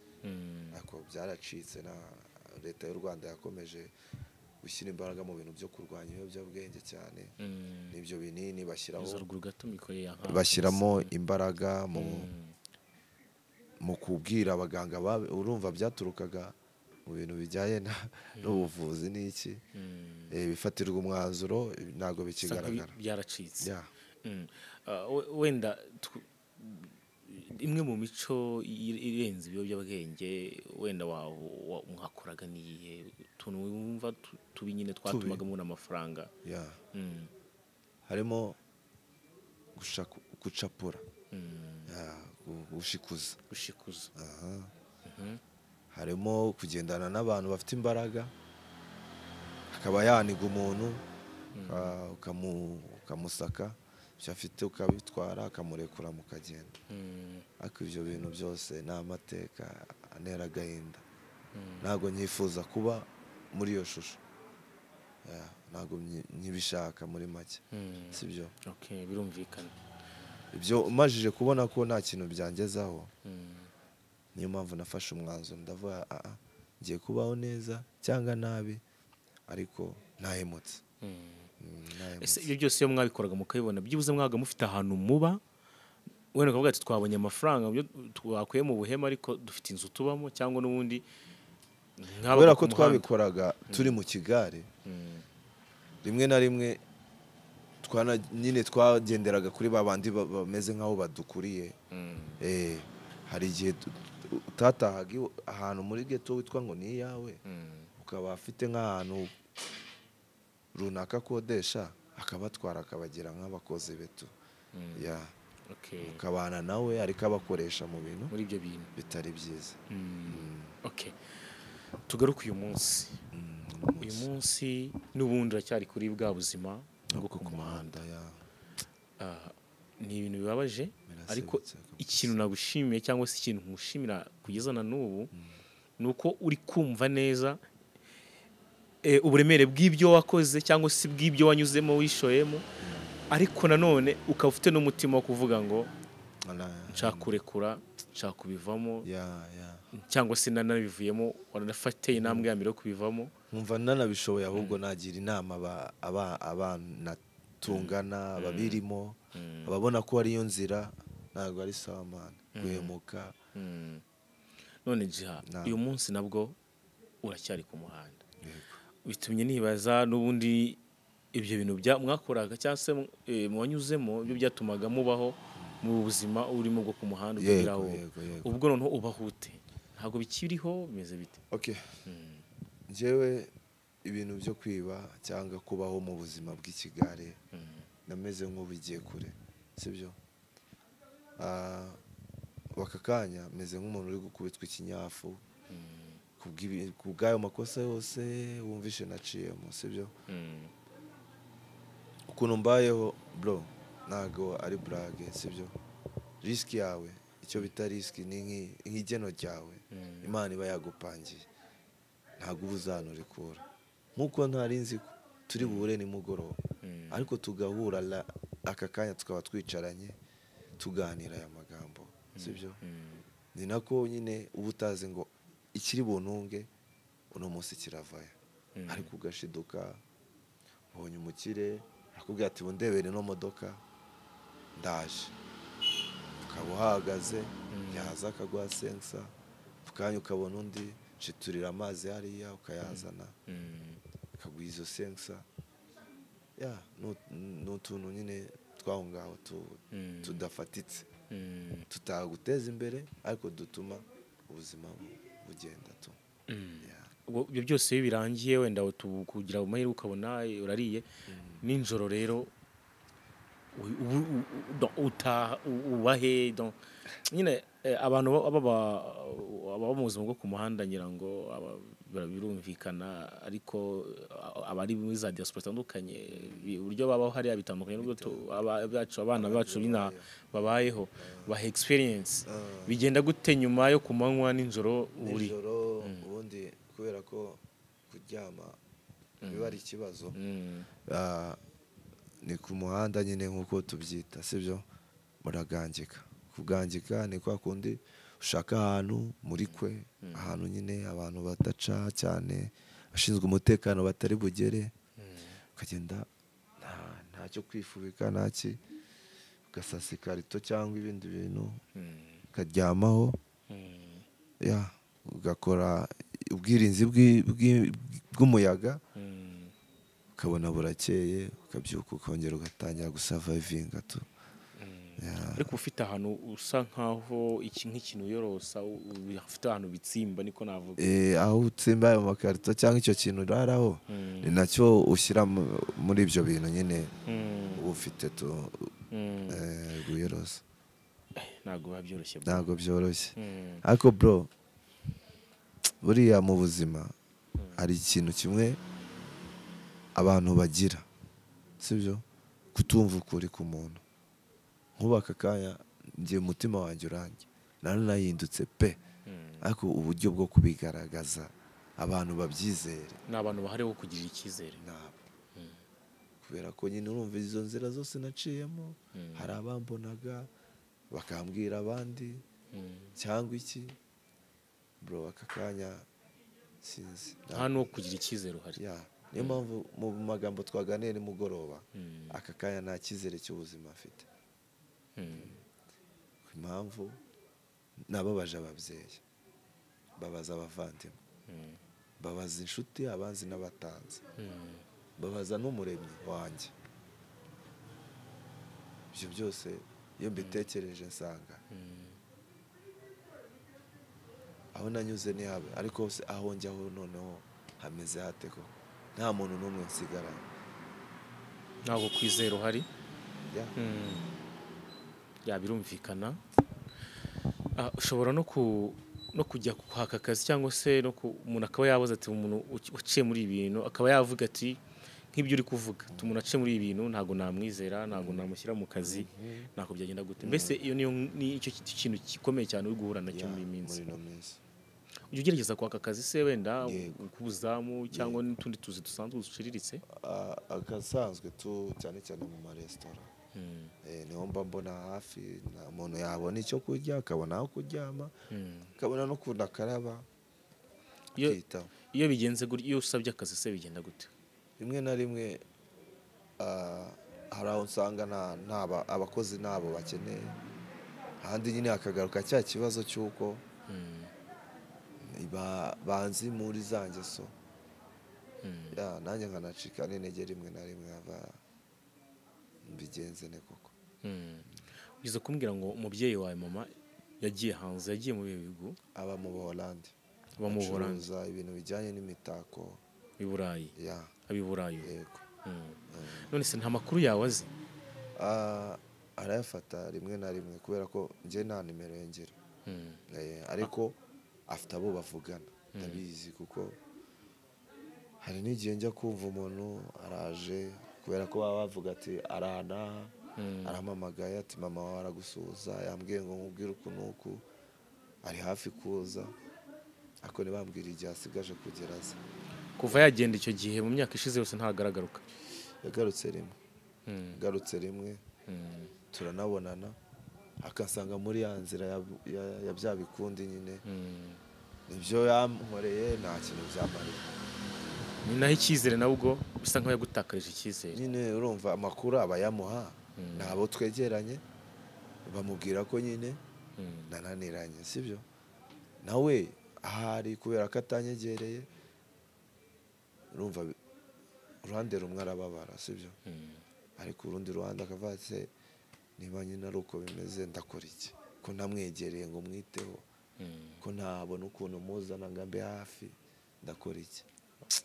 ariko byaracitse. Na leta y'u Rwanda yakomeje gushyira imbaraga mu bintu byo kurwanya ibiyobyabwenge cyane, n'ibyo binini bashyiraho bashyiramo imbaraga mu kubwira abaganga. Urumva byaturukaga mu bintu bijyanye n'ubuvuzi n'iki, bifatirwa umwanzuro, ntabwo bikigaragara, byaracitse. Wenda imwe mu mico irenze ibiyobyabwenge wenda mwakoraga niyihe? Utuntu wumva tubi nyine twatumaga mubona amafaranga? Harimo gucapura, gushikuza. Harimo kugendana n'abantu bafite imbaraga, akaba yaniga umuntu ukamusaka ibyo afite ukabitwara, akamurekura mukagenda. Ariko ibyo bintu byose ni amateka antera agahinda. Ntabwo nyifuza kuba muri iyo shusho, ntabwo nkibishaka muri make, sibyo? Birumvikana. Ibyo umajije kubona ko nta kintu byangezaho, niyo mpamvu nafashe umwanzuro ndavuga ngiye kubaho neza cyangwa nabi, ariko ntahemutse. Ese ibyo byose iyo mwabikoraga mukabibona, byibuze mwaga mufite ahantu muba, wenda ukavuga ati twabonye amafaranga twakuye mu buhema, ariko dufite inzu tubamo, cyangwa n'ubundi Kubera ko twabikoraga turi mu kigare, rimwe na rimwe nyine twagenderaga kuri babandi bameze nk'aho badukuriye. Hari igihe utatahaga ahantu muri ghetto witwa ngo ni iyawe, ukaba afite nk'ahantu runaka akodesha, akabatwara akabagira nk'abakozi betu. Ukabana nawe ariko abakoresha mu bintu muri ibyo bintu bitari byiza. Okay, tugaruke uyu munsi. Uyu munsi n'ubundi uracyari kuri bwa buzima bwo ku muhanda. Ni ibintu bibabaje, ariko ikintu nagushimiye cyangwa se ikintu nkushimira kugeza na n'ubu ni uko uri kumva neza uburemere bw'ibyo wakoze cyangwa se bw'ibyo wanyuzemo wishoyemo, ariko nanone ukaba ufite n'umutima wo kuvuga ngo nshaka kurekura, nshaka kubivamo, cyangwa se nanabivuyemo, waranafateye intambwe ya mbere yo kubivamo. Nkumva nanabishoboye, ahubwo nagira inama abana tungana babirimo, ababona ko ari yo nzira, ntabwo ari sawa man guhemuka. None Djihad, uyu munsi nabwo uracyari ku muhanda, bitumye nibaza n'ubundi ibyo bintu bya mwakoraga cyangwa se mwanyuzemo, ibyo byatumaga mubaho mu buzima urimo bwo ku muhanda ugeraho, ubwo noneho ubahute ntabwo bikiriho, bimeze bite? Okay, njyewe ibintu byo kwiba cyangwa kubaho mu buzima bw'ikigare nameze nk'ubigiye kure, sibyo? Aka kanya meze nk'umuntu uri gukubitwa ikinyafu kubw'ayo makosa yose wumvishe naciyemo, sibyo? Ukuntu mbayeho bro ntago ari blague, sibyo? Risk yawe, icyo bita risk ni nk'igeno ryawe Imana iba yagupangiye, ntago uba uzanurikura. Nkuko ntari nzi ko turi buhure nimugoroba, ariko tugahura aka kanya tukaba twicaranye tuganira aya magambo, sibyo? Ni nako nyine uba utazi ngo ikiri buntunge uno munsi kiravaya, ariko ugashiduka ubonye umukire akubwira ati bundebere ino modoka ndaje, ukaba uhagaze yaza akaguha sensa, ukanya ukabona undi shiturira amazi hariya ukayazana akaguha izo sensa. Ya n'utuntu nyine twaho ngaho tudafatitse, tutaguteza imbere, ariko dutuma ubuzima bugenda tu. Ibyo byose iyo birangiye wenda kugira amahirwe ukabona urariye nijoro, rero utaha ubahe nyine abantu baba mu buzima bwo ku muhanda, ngira ngo birumvikana, ariko abari muri za diaspora zitandukanye uburyo babaho hariya bitandukanye n'ubwo abana bacu bina babayeho, baha experience bigenda gute nyuma yo kumanywa nijoro uri nijoro? Ubundi kubera ko kuryama biba ari ikibazo, ni ku muhanda nyine nk'uko tubyita, sibyo? Muragangika. Kugangika ni kwa kundi ushaka ahantu muri kwe, ahantu nyine abantu bataca cyane, abashinzwe umutekano batari bugere, ukagenda ntacyo kwifubika, ntaki, ugasasa ikarito cyangwa ibindi bintu ukaryamaho, ya ugakora ubwirinzi bw'umuyaga, ukabona burakeye, ukabyuka ukongera ugatangira gusavayivinga tu. Ariko ufite ahantu usa nkaho iki nk'ikintu yorosa, ufite ahantu bitsimba, niko navuga. Aho utsimba ayo makarito cyangwa icyo kintu uraraho, ni nacyo ushyira muri ibyo bintu nyine uba ufite tu guyorosa. Ntabwo biba byoroshye. Ntabwo byoroshye. Ariko bro, buriya mu buzima hari ikintu kimwe abantu bagira, sibyo? Kutumva ukuri ku muntu. Nk'ubu aka kanya njye umutima wanjye uranjye naranahindutse pe, ariko uburyo bwo kubigaragaza abantu babyizere, ni abantu bahari bo kugirira icyizere ntabwo, kubera ko nyine urumva izo nzira zose naciyemo, hari abambonaga bakambwira abandi cyangwa iki, bro aka kanya sinzi nta no kugira icyizere uhari. Niyo mpamvu mu magambo twaganiye nimugoroba, aka kanya nta cyizere cy'ubuzima afite. Impamvu nababaje ababyeyi, babaza abavandimwe, Mbabaza inshuti, abanzi n'abatanzi, mbabaza n'umuremyi wanjye. Ibyo byose iyo mbitekereje nsanga aho nanyuze ni habe, ariko se aho njyaho noneho hameze hate koko? Nta muntu n'umwe nsigaranye. Ntabwo kwizera uhari. Yeah. Ya, birumvikana. Ushobora no kujya kwaka akazi, cyangwa se no umuntu akaba yabaza ati umuntu uciye muri ibi bintu, akaba yavuga ati nk'ibyo uri kuvuga, ati umuntu aciye muri ibi bintu ntabwo namwizera, ntabwo namushyira mu kazi, ntabwo byagenda gute. Mbese iyo niyo ni icyo kintu gikomeye cyane uri guhura nacyo Yeah, muri iyi minsi. Muri ino minsi. Ujya ugerageza kwaka akazi se wenda Yego. k'ubuzamu cyangwa n'utundi tuzi dusanzwe duciriritse? Agasanzwe tu, cyane cyane mu maresitora. Niho mba mbona hafi, nta muntu yabona icyo kurya, akabona aho kuryama, akabona n'ukuntu akaraba, akitaho. Iyo bigenze gutya, iyo usabye akazi se bigenda gute? Rimwe na rimwe hari aho usanga nta abakozi nabo bakeneye, ahandi nyine hakagaruka cya kibazo cy'uko banzi muri za ngeso. Ya, nanjye nkanacika n'intege rimwe na rimwe, aba mbigenze ne koko. Ugeze kumbwira ngo umubyeyi wawe mama yagiye hanze, yagiye mu bihe bihugu? Aba mu Buholandi. Aba mu Buholandi. Acuruza ibintu bijyanye n'imitako. I Burayi? Ya. Aba i Burayi. Yego. None se nta makuru yawe azi? Arayafata rimwe na rimwe, kubera ko njye nta nimero ye ngira. Ariko afite abo bavugana, ndabizi, kuko hari n'igihe njya kumva umuntu araje, kubera ko baba bavuga ati arana arampamagaye ati mama wawe aragusuhuza, yambwiye ngo nkubwire uku n'uku, ari hafi kuza, ariko ntibambwire igihe asigaje kugera aza. Kuva yagenda icyo gihe mu myaka ishize yose ntagaragaruka? Yagarutse rimwe. Yagarutse rimwe, turanabonana, akasanga muri ya nzira ya bya bikundi nyine. Ibyo yankoreye nta kintu byamariye. Ni naho icyizere nabwo bisa nkaho yagutakarije icyizere. Nyine urumva amakuru aba yamuha nabo twegeranye, bamubwira ko nyine nananiranye, sibyo? Nawe ahari kubera ko atanyegereye, urumva uruhande rumwe arababara, sibyo? Ariko urundi ruhande akavuga ati niba nyine ari uko bimeze ndakora iki, ko ntamwegereye ngo mwiteho, ko ntabona ukuntu muzana ngo ambe hafi, ndakora iki?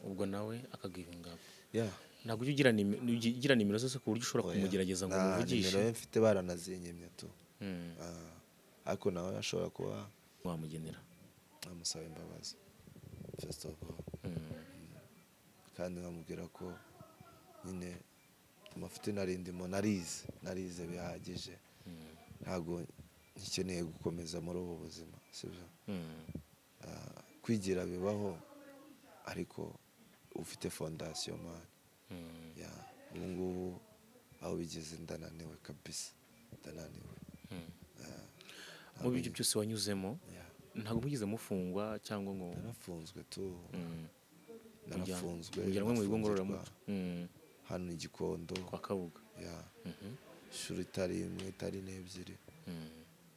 Ubwo nawe akagivinga. Yeah. Ntabwo ujya ugira nimero zose ku buryo ushobora kumugerageza ngo Nta umuvugishe? nimero ye mfite, baranazinyimye tu. Ariko nawe ashobora kuba wamugenera. Amusaba imbabazi first of all, kandi nkamubwira ko nyine amafuti nari ndimo narize bihagije, ntabwo ngikeneye gukomeza muri ubu buzima, sibyo? Kwigira bibaho, ariko ufite fondation man. Ya, ubu ngubu aho bigeze ndananiwe kabisa, ndananiwe. Mu byo byose wanyuzemo, Yeah. ntabwo mugeze mufungwa cyangwa ngo? Narafunzwe tu. Narafunzwe. Mujyanwe mu bigo nafungirwa ngororamuco? Hano i Gikondo. Kwa Kabuga? Ya, inshuro itari imwe, itari n'ebyiri,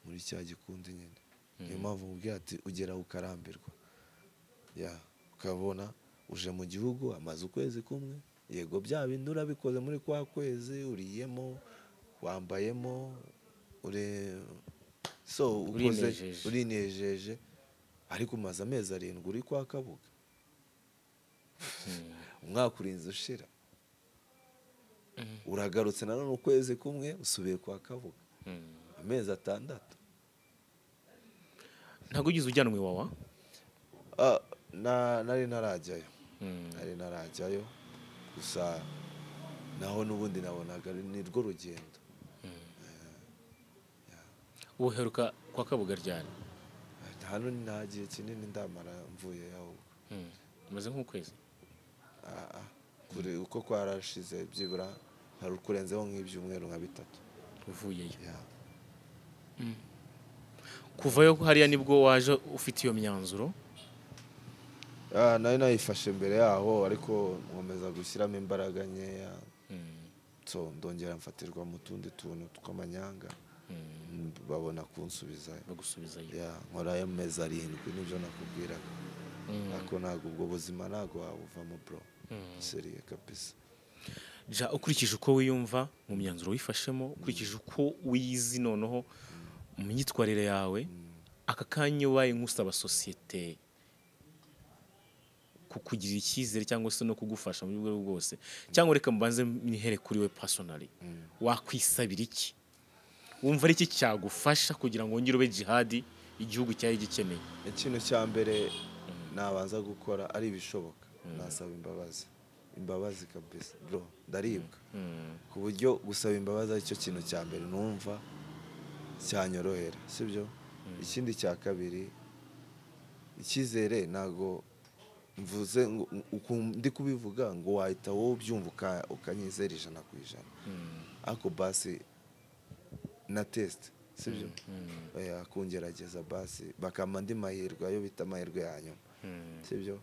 muri cya gikundi nyine. Niyo mpamvu mubwira ati ugera ukarambirwa, ya, ukabona uje mu gihugu amaze ukwezi kumwe, yego bya bindi urabikoze muri kwa kwezi, uriyemo, wambayemo, uri so ukoze. Urinejeje. Urinejeje, ariko umaze amezi 7 uri kwa Kabuga, umwaka urinze ushira, uragarutse nanone ukwezi kumwe, usubiye kwa Kabuga, amezi 6. Ntabwo wigeze ujyanwa iwawa? Nari ntarajyayo. Nari ntarajyayo, gusa naho n'ubundi nabonaga ni rwo rugendo. Uheruka kwa Kabuga ryari? Hano nta gihe kinini ndamara mvuye ahubwo. Umaze nk'ukwezi? Kure uko kwarashize, byibura hari ukurenzeho nk'ibyumweru nka 3. Uvuyeyo? Yeah. Kuvayo hariya nibwo waje ufite iyo myanzuro? Nari nayifashe mbere yaho, ariko nkomeza gushyiramo imbaraga nkeya, so ndongera mfatirwa mu tundi tuntu tw'amanyanga, babona kunsubizayo. Bagusubizayo. Ya, nkorayo amezi 7, nibyo nakubwiraga. Ariko ntabwo ubwo buzima ntabwo wabuvamo bro, sérieux kabisa. Ja, ukurikije uko wiyumva mu myanzuro wifashemo, ukurikije uko wiyizi noneho mu myitwarire yawe, aka kanya ubaye nk'usaba sosiyete kukugirira icyizere cyangwa se no kugufasha mu buryo bwose, cyangwa reka mubanze mwihere kuri we personally, wakwisabira iki? Wumva ari iki cyagufasha kugira ngo wongere ube Jihadi igihugu cyari gikeneye? Ikintu cya mbere nabanza gukora, ari ibishoboka, nasaba imbabazi, imbabazi kabisa bro. Ndaribwa ku buryo gusaba imbabazi aricyo kintu cya mbere numva cyanyorohera, sibyo? Ikindi cya kabiri, icyizere. Ntago mvuze ngo ndi kubivuga ngo wahita wowe ubyumva ukanyizera 100%, ariko basi na test, sibyo? Oya, kungerageza basi bakampa andi mahirwe, ayo bita amahirwe ya nyuma, sibyo?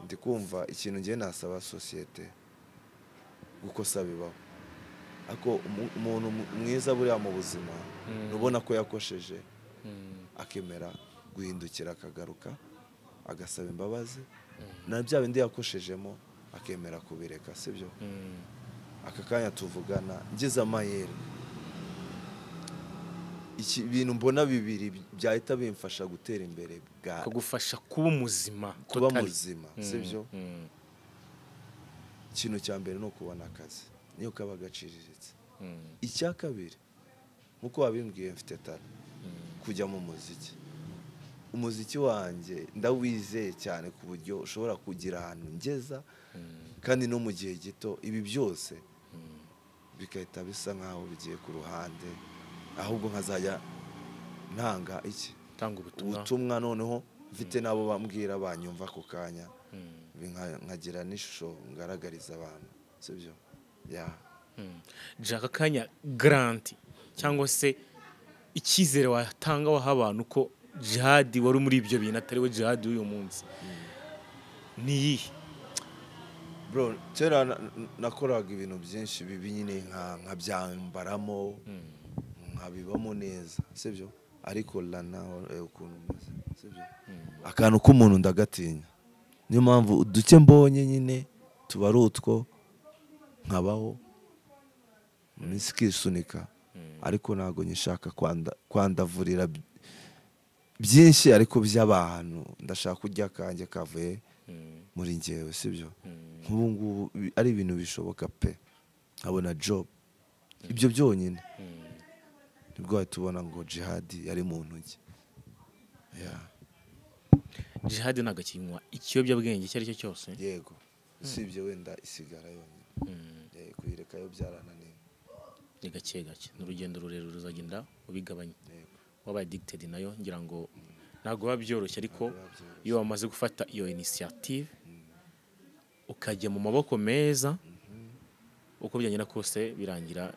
Ndi kumva ikintu ngiye nasaba sosiyete, gukosa bibaho, ariko umuntu mwiza buriya mu buzima nubona ko yakosheje akemera guhindukira, akagaruka agasaba imbabazi, na bya bindi yakoshejemo akemera kubireka, sibyo? Aka kanya tuvugana, ngize amahirwe, iki bintu mbona bibiri byahita bimfasha gutera imbere bwa kagufasha kuba muzima. Kuba totally. muzima, sibyo? Ikintu cya mbere ni ukubona akazi, niyo kaba gaciriritse. Icya kabiri, nk'uko wabimbwiye, mfite talent, kujya mu muziki. Umuziki wanjye ndawizeye cyane ku buryo ushobora kugira ahantu ngeza, kandi no mu gihe gito ibi byose bigahita bisa nkaho bigiye ku ruhande, ahubwo nkazajya ntanga iki? Tanga ubutumwa. Ubutumwa, noneho mfite n'abo bambwira banyumva ako kanya, nkagira n'ishusho ngaragariza abantu, sibyo? Ya. Jack, akanya garantie cyangwa se icyizere watanga waha abantu ko Jihadi wari muri ibyo bintu atari we Jihadi w'uyu munsi ni iyihe? Bro, kera nakoraga ibintu byinshi bibi nyine, nkabyambaramo, nkabibamo neza, sibyo? Ariko lana ukuntu meze, sibyo, akantu k'umuntu ndagatinya. Niyo mpamvu uduke mbonye nyine tuba ari utwo, nkabaho mu minsi ikisunika, ariko ntabwo nyishaka kwandavurira byinshi ariko by'abantu. Ndashaka kurya akanjye kavuye muri njyewe, sibyo? Nk'ubu ngubu ari ibintu bishoboka pe, nkabona job, ibyo byonyine nibwo wahita ubona ngo Jihadi yari mu ntoki. Yeah. Jihadi ntabwo akinywa ikiyobyabwenge icyo ari cyo cyose? Yego, usibye wenda isigara yonyine. Kuyireka yo byarananiye. Ni gake gake, ni urugendo rurerure, uzagenda ubigabanya. Yego. Wabaye addicted nayo, ngira ngo ntabwo biba byoroshye, ariko Ntabwo biba byoroshye. iyo wamaze gufata iyo initiative ukajya mu maboko meza, uko byagenda kose birangira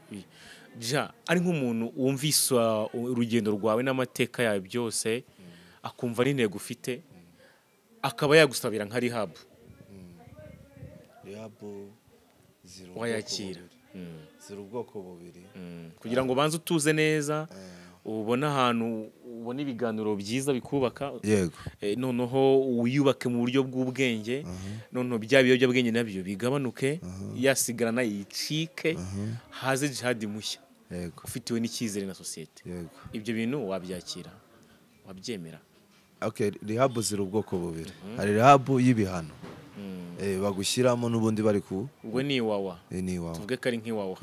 ja ari nk'umuntu wumvise urugendo rwawe n'amateka yawe byose, akumva ari intego ufite, akaba yagusabira nka rehab. Rehab ziri ubwoko Wayakira? bubiri. Ziri ubwoko bubiri. Kugira ngo ubanze utuze neza, ubone ahantu ubone ibiganiro byiza bikubaka, Yego. Noneho wiyubake mu buryo bw'ubwenge, noneho bya biyobyabwenge nabyo bigabanuke, yasigarana yicike, haze Jihadi mushya ufitiwe n'icyizere na sosiyete. Yego. Ibyo bintu wabyakira, wabyemera? Okay, rehab ziri ubwoko bubiri. Hari rehab y'ibihano, bagushyiramo n'ubundi bari ku Ubwo ni Iwawa? Ni Iwawa. Tuvuge ko ari nk'Iwawa,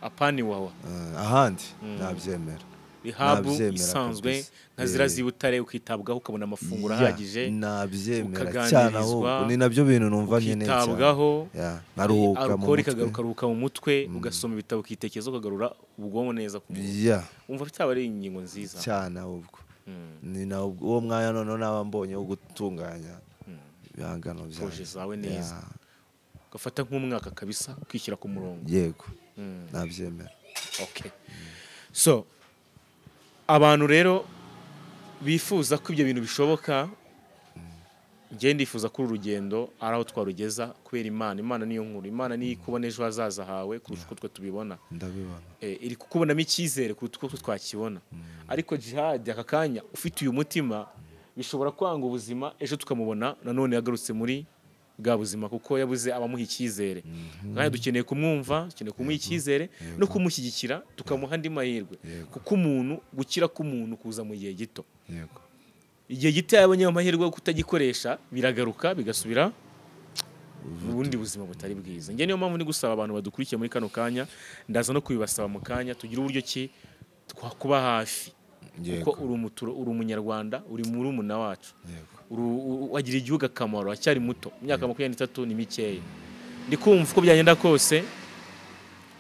apana Iwawa. Ahandi nabyemera. Rehab Nabyemera isanzwe kabisa. nka ziriya z'i Butare, ukitabwaho, ukabona amafunguro Ya, ahagije, nabyemera ukaganirizwa, cyane. Ahubwo ni nabyo bintu numva nkeneye cyane. ukitabwaho, Ya, nkaruhuka mu alcohol mutwe. Ukaruhuka mu mutwe, ugasoma ibitabo, ukitekereza, ukagarura ubwonko neza ku murongo. Ya. Wumva bitaba ari ingingo nziza? Cyane. Ahubwo ni na uwo mwanya noneho naba mbonye wo gutunganya ibihangano byanjye. Projet zawe neza. Ya, ugafata nk'umwaka kabisa ukishyira ku murongo. Yego, nabyemera. Okay, so abantu rero bifuza ko ibyo bintu bishoboka, njye ndifuza ko uru rugendo ari aho twarugeza kubera Imana. Imana niyo nkuru, Imana niyo ikubona ejo hazaza hawe kurusha uko twe tubibona. Ndabibona. Iri kukubonamo icyizere kuruta uko twe twakibona. Ariko Jihad aka kanya ufite uyu mutima. Bishobora kwanga ubuzima, ejo tukamubona nanone yagarutse muri bwa buzima kuko yabuze abamuha icyizere. Kandi dukeneye kumwumva, dukeneye kumuha icyizere no kumushyigikira, tukamuha andi mahirwe, kuko umuntu gukira k'umuntu kuza mu gihe gito. Igihe gito yabonye amahirwe yo kutagikoresha, biragaruka bigasubira mu bundi buzima butari bwiza. Njye niyo mpamvu ndi gusaba abantu badukurikiye muri kano kanya, ndaza no kubibasaba mu kanya, tugire uburyo ki twakuba hafi, kuko uri umunyarwanda, uri murumuna wacu, wagira igihugu akamaro, acyari muto, imyaka 23 ni mikeya. Ndi kumva uko byagenda kose,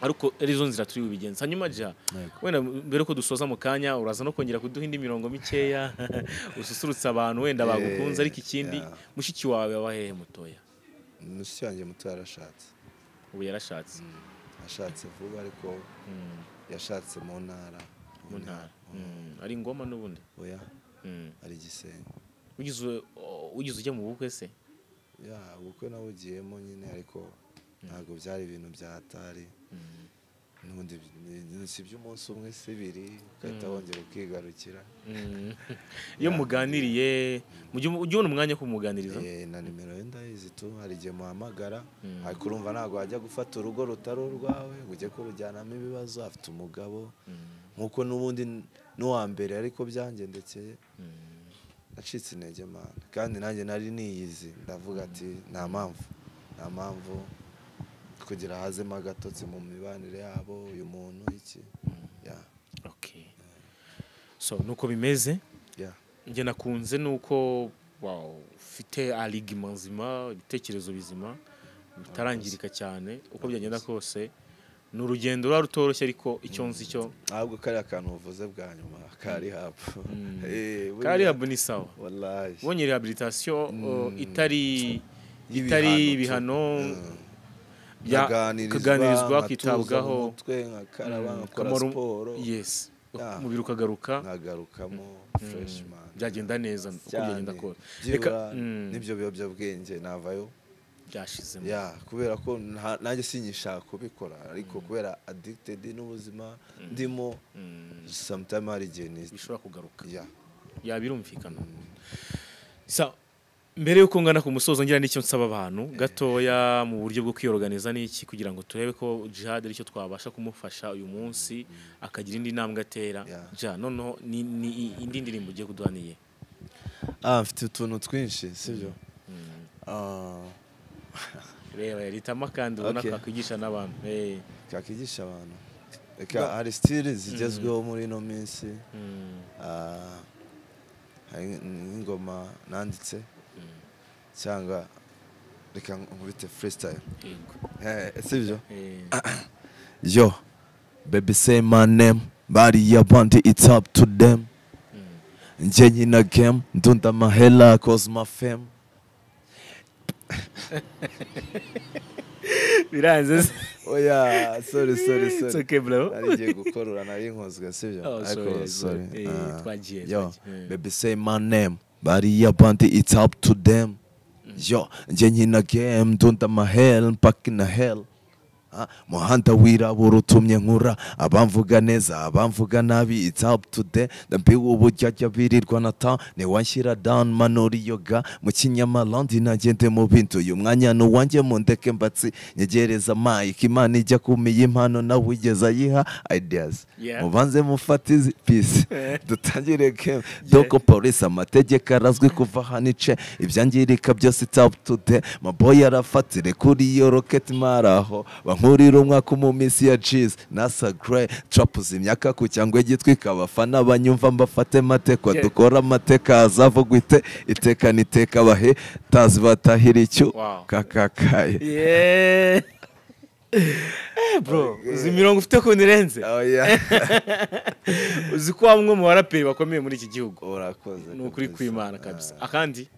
ariko arizo nzira turi bubigenza. Hanyuma ja wenda mbere ko dusoza mu kanya, uraza no kongera kuduha indi mirongo mikeya ususurutsa abantu wenda bagukunze. Ariko ikindi, mushiki wawe aba hehe mutoya? Mushiki wanjye muto yarashatse. Ubu yarashatse? Ashatse vuba, ariko yashatse mu ntara. Mu ntara. Ari Ngoma n'ubundi? Oya, ari Gisenyi. Ugize ujya mu bukwe se? Ya, ubukwe nawugiyemo nyine, ariko ntabwo byari ibintu bya hatari. N'ubundi si iby'umunsi umwe, si ibiri, ugahita wongera ukigarukira. Iyo muganiriye, ujya ubona umwanya wo kumuganiriza? Na nimero ye ndayizi tu, hari igihe muhamagara, ariko urumva ntabwo wajya gufata urugo rutari urwawe ngo ujye kurujyanamo ibibazo. Afite umugabo nk'uko n'ubundi n'uwa mbere, ariko byangendekeye nacitse intege man, kandi nanjye nari niyizi, ndavuga ati nta mpamvu, nta mpamvu kugira hazemo agatotsi mu mibanire yabo, uyu muntu iki ya. Okay, so nuko bimeze. Njye nakunze nuko wow, ufite aligima nzima, ibitekerezo bizima bitarangirika cyane. Uko byagenda kose ni urugendo ruba rutoroshye, ariko icyo nzi cyo Ahubwo kariya kantu uvuze bwa nyuma ka rehab, ka rehab ni sawa. Wallahi. Ubonye rehabilitation itari ibihano, kaganirizwa, kwitabwaho, umutwe nkakaraba, nkakora siporo. Yes, umubiri ukagaruka. Nkagarukamo fresh man. Byagenda neza uko byagenda kose. Reka nibyo biyobyabwenge navayo byashizemo. Ya, kubera ko nanjye sinyishaka kubikora, ariko kubera addicted n'ubuzima ndimo, sometimes hari igihe bishobora kugaruka. Ya, birumvikana. Sa mbere yuko ngana ku musozo, ngira n'icyo nsaba abantu gatoya mu buryo bwo kwiyorganiza n'iki, kugira ngo turebe ko Jihad aricyo twabasha kumufasha uyu munsi akagira indi ntambwe atera. Ja, noneho ni indi ndirimbo ugiye kuduhaniye? Mfite utuntu twinshi, sibyo? Reba ritama kandi ubona kakwigisha n'abantu. Kakwigisha abantu. Reka hari style zigezweho muri ino minsi. Hari ingoma nanditse cyangwa reka nkubite freestyle. Sibyo? Yo, baby say my name, body ya bandi, it's up to them. Nje nyina game, ndunda mahela cause my fame. Biranze. Oya, sorry. It's okay bro. Narigiye gukorora nari nkozwe, sibyo? Ariko sorry. Twagiye. Yo, baby say my name, body ya bandi, it's up to them. Yo, nje nyina game, ndunda mahela mpaka na hell. Muhanda wirabura utumye nkura, abamvuga neza abamvuga nabi, it's up to them. Ndambiwe ubujyajya birirwa na town, ntiwanshyira down manura yoga mu kinyamalandi, nagende mu bintu uyu mwanya n'uwanjye mundeke mbatsi nyegereza mic, Imana ijya kumiya impano nawe ugeza ayiha ideas. Mubanze mufate izi peace dutangire game, doko police amategeko arazwi kuva hanice ibyangirika byose, it's up to them. Maboy arafatire kuri iyo rocket maraho nkurira umwaka mu minsi ya G's nasa grey trap zimyaka ku cyangwa gitwika abafana banyumva mbafate matekwa, dukora amateka azavugwa ite iteka niteka bahe tazi batahira icyo kakakaye. Bro, uzi mirongo ufite ko nirenze? Uzi ko bamwe mu baraperi bakomeye muri iki gihugu. Urakoze. Ni ukuri kw'Imana kabisa. Akandi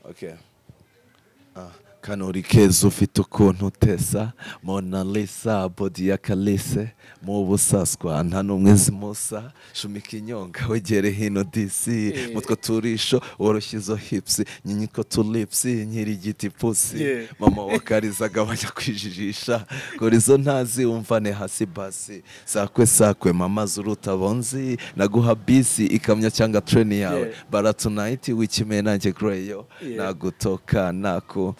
okay. Kanuri keza ufite ukuntu utesa, Mona Lisa body ya Kalise, mu busaswa nta n'umwe zimusa, shumika inyonga wegere hino disi, mutwe turisho woroshye izo hips, nyinyitwa tulips nyirigiti pussy, mama wakariza agabanya kwijijisha, kora izo ntazi umvane hasi basi, sakwe sakwe mama z'urutabonzi, naguha bisi ikamyo cyangwa train yawe, bara tonight wikime nanjye greyo, nagutoka naku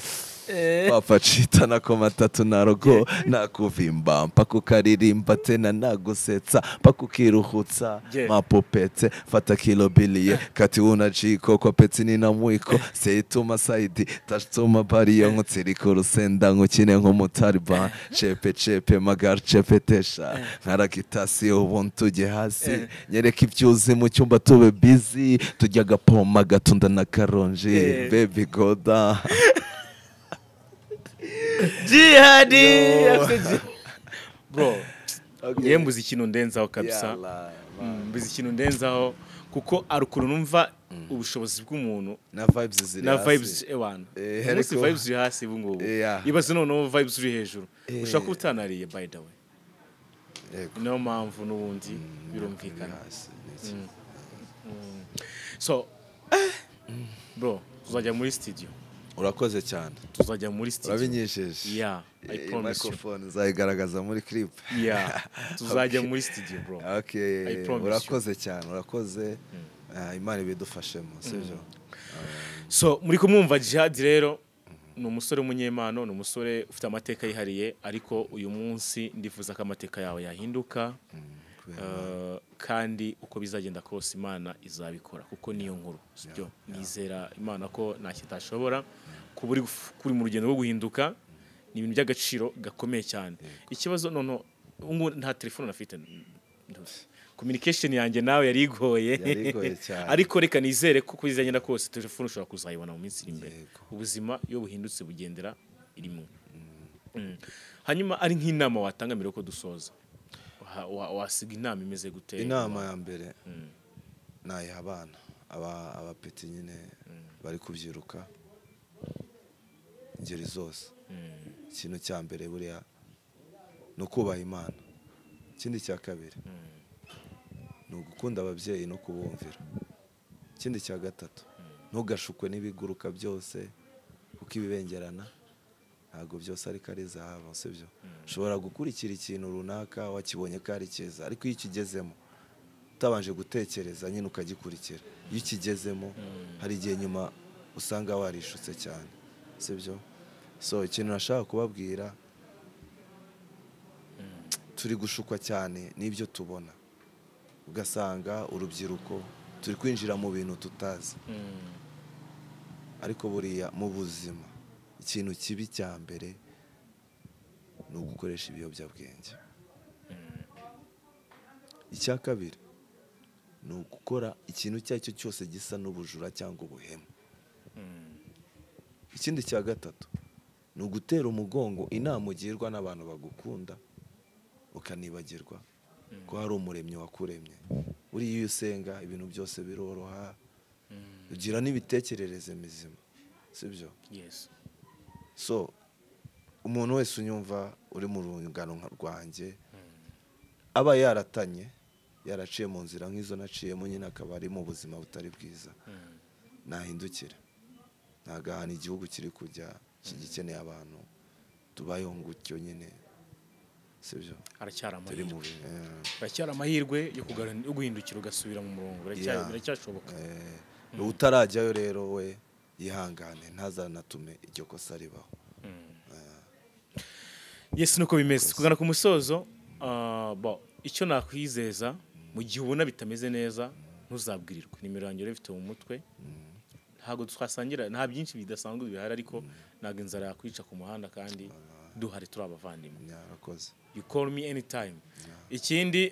papa chita nako matatu narogo, nakuvimba mpaka ukaririmba tena nagusetsa mpaka ukiruhutsa, mapupete fata kilo biliye kati unajiko kwa peti nina mwiko seituma saidi tashtuma bariyo nkutsirika urusenda nkukine nk'umutaliban, chepe chepe magara chepetesha nkaragitasi ubundi tujye hasi, nyereka ibyuzi mu cyumba tube busy, tujya agapoma gatunda na karonji, baby goda Jihadi. Bro, ngiye mbuze ikintu ndenzaho kabisa. Mbuze ikintu ndenzaho kuko arukuru numva ubushobozi bw'umuntu na vibes ziri hasi. Na vibes ewana. Umunsi vibes ziri hasi ubu ngubu. Ibaze noneho vibes ziri hejuru. Ushaka utanariye by the way. Niyo mpamvu n'ubundi birumvikana. So, bro, tuzajya muri studio. Urakoze cyane. Tuzajya muri studio. Urabinyesheje. Yeah, I promise you. Microphone nzayigaragaza muri clip. Yeah, tuzajya muri studio bro. Okay. Urakoze cyane, urakoze. Imana ibidufashemo, sibyo? So, muri kumwumva Jihad rero ni umusore w'umunyemano, ni umusore ufite amateka yihariye, ariko uyu munsi ndifuza ko amateka yawe yahinduka. Kandi uko bizagenda kose Imana izabikora kuko niyo nkuru, sibyo? Nizera Imana ko nta kitashobora. Kuba uri mu rugendo rwo guhinduka ni ibintu by'agaciro gakomeye cyane. Ikibazo noneho ubu nta telefone nafite, communication yanjye nawe yari igoye, ariko reka nizere ko bizagenda kose telefone ushobora kuzayibona mu minsi iri imbere. Ubuzima iyo buhindutse bugendera irimo. Hanyuma ari nk'inama watanga mbere ko dusoza, wasiga inama imeze gute? Inama ya mbere nayiha abana abapeti nyine bari kubyiruka ingeri zose. Ikintu cya mbere buriya ni ukubaha Imana. Ikindi cya kabiri ni ugukunda ababyeyi no kubumvira. Ikindi cya gatatu, ntugashukwe n'ibiguruka byose kuko ibibengerana ntabwo byose ariko ari zahabu, sibyo? Ushobora gukurikira ikintu runaka wakibonye ko ari cyiza, ariko iyo ukigezemo utabanje gutekereza nyine ukagikurikira, iyo ukigezemo hari igihe nyuma usanga warishutse cyane, sibyo? So ikintu nashaka kubabwira, turi gushukwa cyane n'ibyo tubona, ugasanga urubyiruko turi kwinjira mu bintu tutazi. Ariko buriya mu buzima ikintu kibi cya mbere ni ugukoresha ibiyobyabwenge. Icya kabiri ni ugukora ikintu icyo ari cyo cyose gisa n'ubujura cyangwa ubuhemu. Ikindi cya gatatu ni ugutera umugongo inama ugirwa n'abantu bagukunda, ukanibagirwa ko hari umuremyi wakuremye. Buriya iyo usenga ibintu byose biroroha, ugira n'imitekerereze mizima, sibyo? Yes. So umuntu wese unyumva uri mu rungano rwanjye aba yaratanye, yaraciye mu nzira nk'izo naciyemo nyine, akaba ari mu buzima butari bwiza, nahindukira. Ntabwo ahantu igihugu kiri kujya kigikeneye abantu tubayeho gutyo nyine, sibyo? Aracyari amahirwe yo guhindukira ugasubira mu murongo, biracyashoboka. Utarajyayo rero we yihangane, ntazanatume iryo kosa ribaho. Yes, nuko bimeze. Kugana ku musozo, icyo nakwizeza mu gihe ubona bitameze neza ntuzabwirirwe. Nimero yanjye urifite mu mutwe, ntabwo twasangira, nta byinshi bidasanzwe bihari, ariko ntabwo inzara yakwica ku muhanda kandi duhari turi abavandimwe. You call me anytime. Ikindi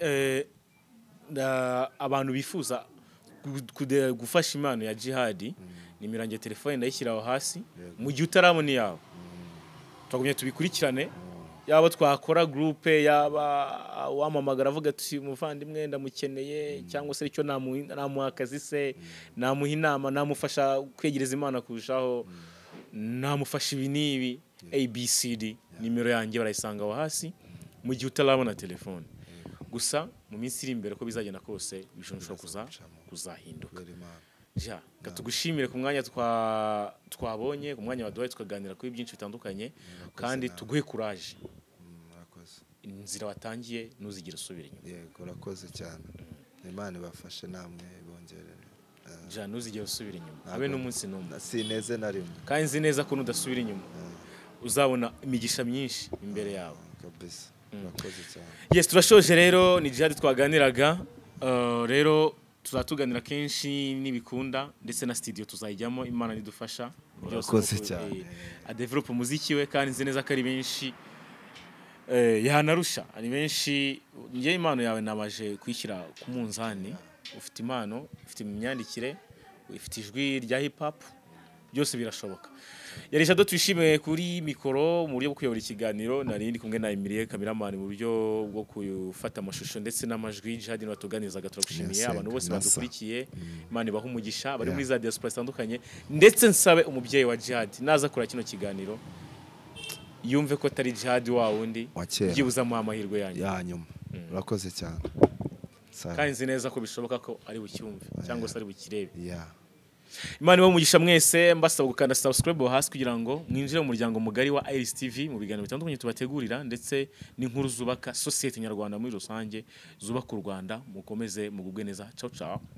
abantu bifuza gufasha impano ya Jihad, nimero yanjye telefone ndayishyira aho hasi, mu gihe utarabona iyawe twagumye tubikurikirane. Yaba twakora groupe, yaba wamamagara avuga ati umuvandimwe ndamukeneye, cyangwa se icyo namuha akazi se, namuha inama, namufasha kwegereza Imana kurushaho, Namufasha ibi n'ibi, ABCD, nimero yanjye barayisanga aho hasi mu gihe utarabona telefone. Gusa mu minsi iri imbere, uko bizagenda kose, bishobora kuzahinduka. Kubera Imana. Ja, reka tugushimire ku mwanya twabonye, ku mwanya waduhaye tukaganira kuri byinshi bitandukanye, kandi tuguhe courage. Murakoze. Inzira watangiye ntuzigere usubira inyuma. Yego, urakoze cyane, Imana ibafashe namwe ibongerere. Ja, ntuzigere usubira inyuma habe n'umunsi n'umwe. Sineze na rimwe. Kandi nzi neza ko nudasubira inyuma uzabona imigisha myinshi imbere yawe. Kabisa, urakoze cyane. Yes, turashoje rero, ni Jihad twaganiraga. Rero tuzatuganira kenshi nibikunda, ndetse na studio tuzayijyamo, Imana nidufasha byose. Urakoze Kuko, cyane. Adevelop umuziki we, kandi nzi neza ko ari benshi yanarusha, ari benshi. Njye impano yawe nabaje kuyishyira ku munzani. Ufite impano, ufite imyandikire, ufite ijwi rya hip hop, byose birashoboka. Yari Jado twishimiye kuri mikoro mu buryo bwo kuyobora ikiganiro, nari ndi kumwe na Emilie cameraman mu buryo bwo gufata amashusho ndetse n'amajwi. Jihad watuganirizaga, turagushimiye. Yes, Abantu bose nasa. badukurikiye, Imana ibahe umugisha, bari muri za diaspora zitandukanye, ndetse nsabe umubyeyi wa Jihad naza kura kino kiganiro yumve ko atari Jihad wa wundi, Wa kera. byibuze amuha amahirwe yanyu Ya nyuma. Urakoze cyane. Sawa. Kandi nzi neza ko bishoboka ko ari bucyumve cyangwa se ari bukirebe. Imana ibahe umugisha mwese, mbasaba gukanda subscribe aho hasi kugira ngo mwinjire mu muryango mugari wa Iris TV, mu biganiro bitandukanye tubategurira, ndetse n'inkuru zubaka sosiyete nyarwanda muri rusange, zubaka u Rwanda. Mukomeze mugubwe neza. Ciao ciao.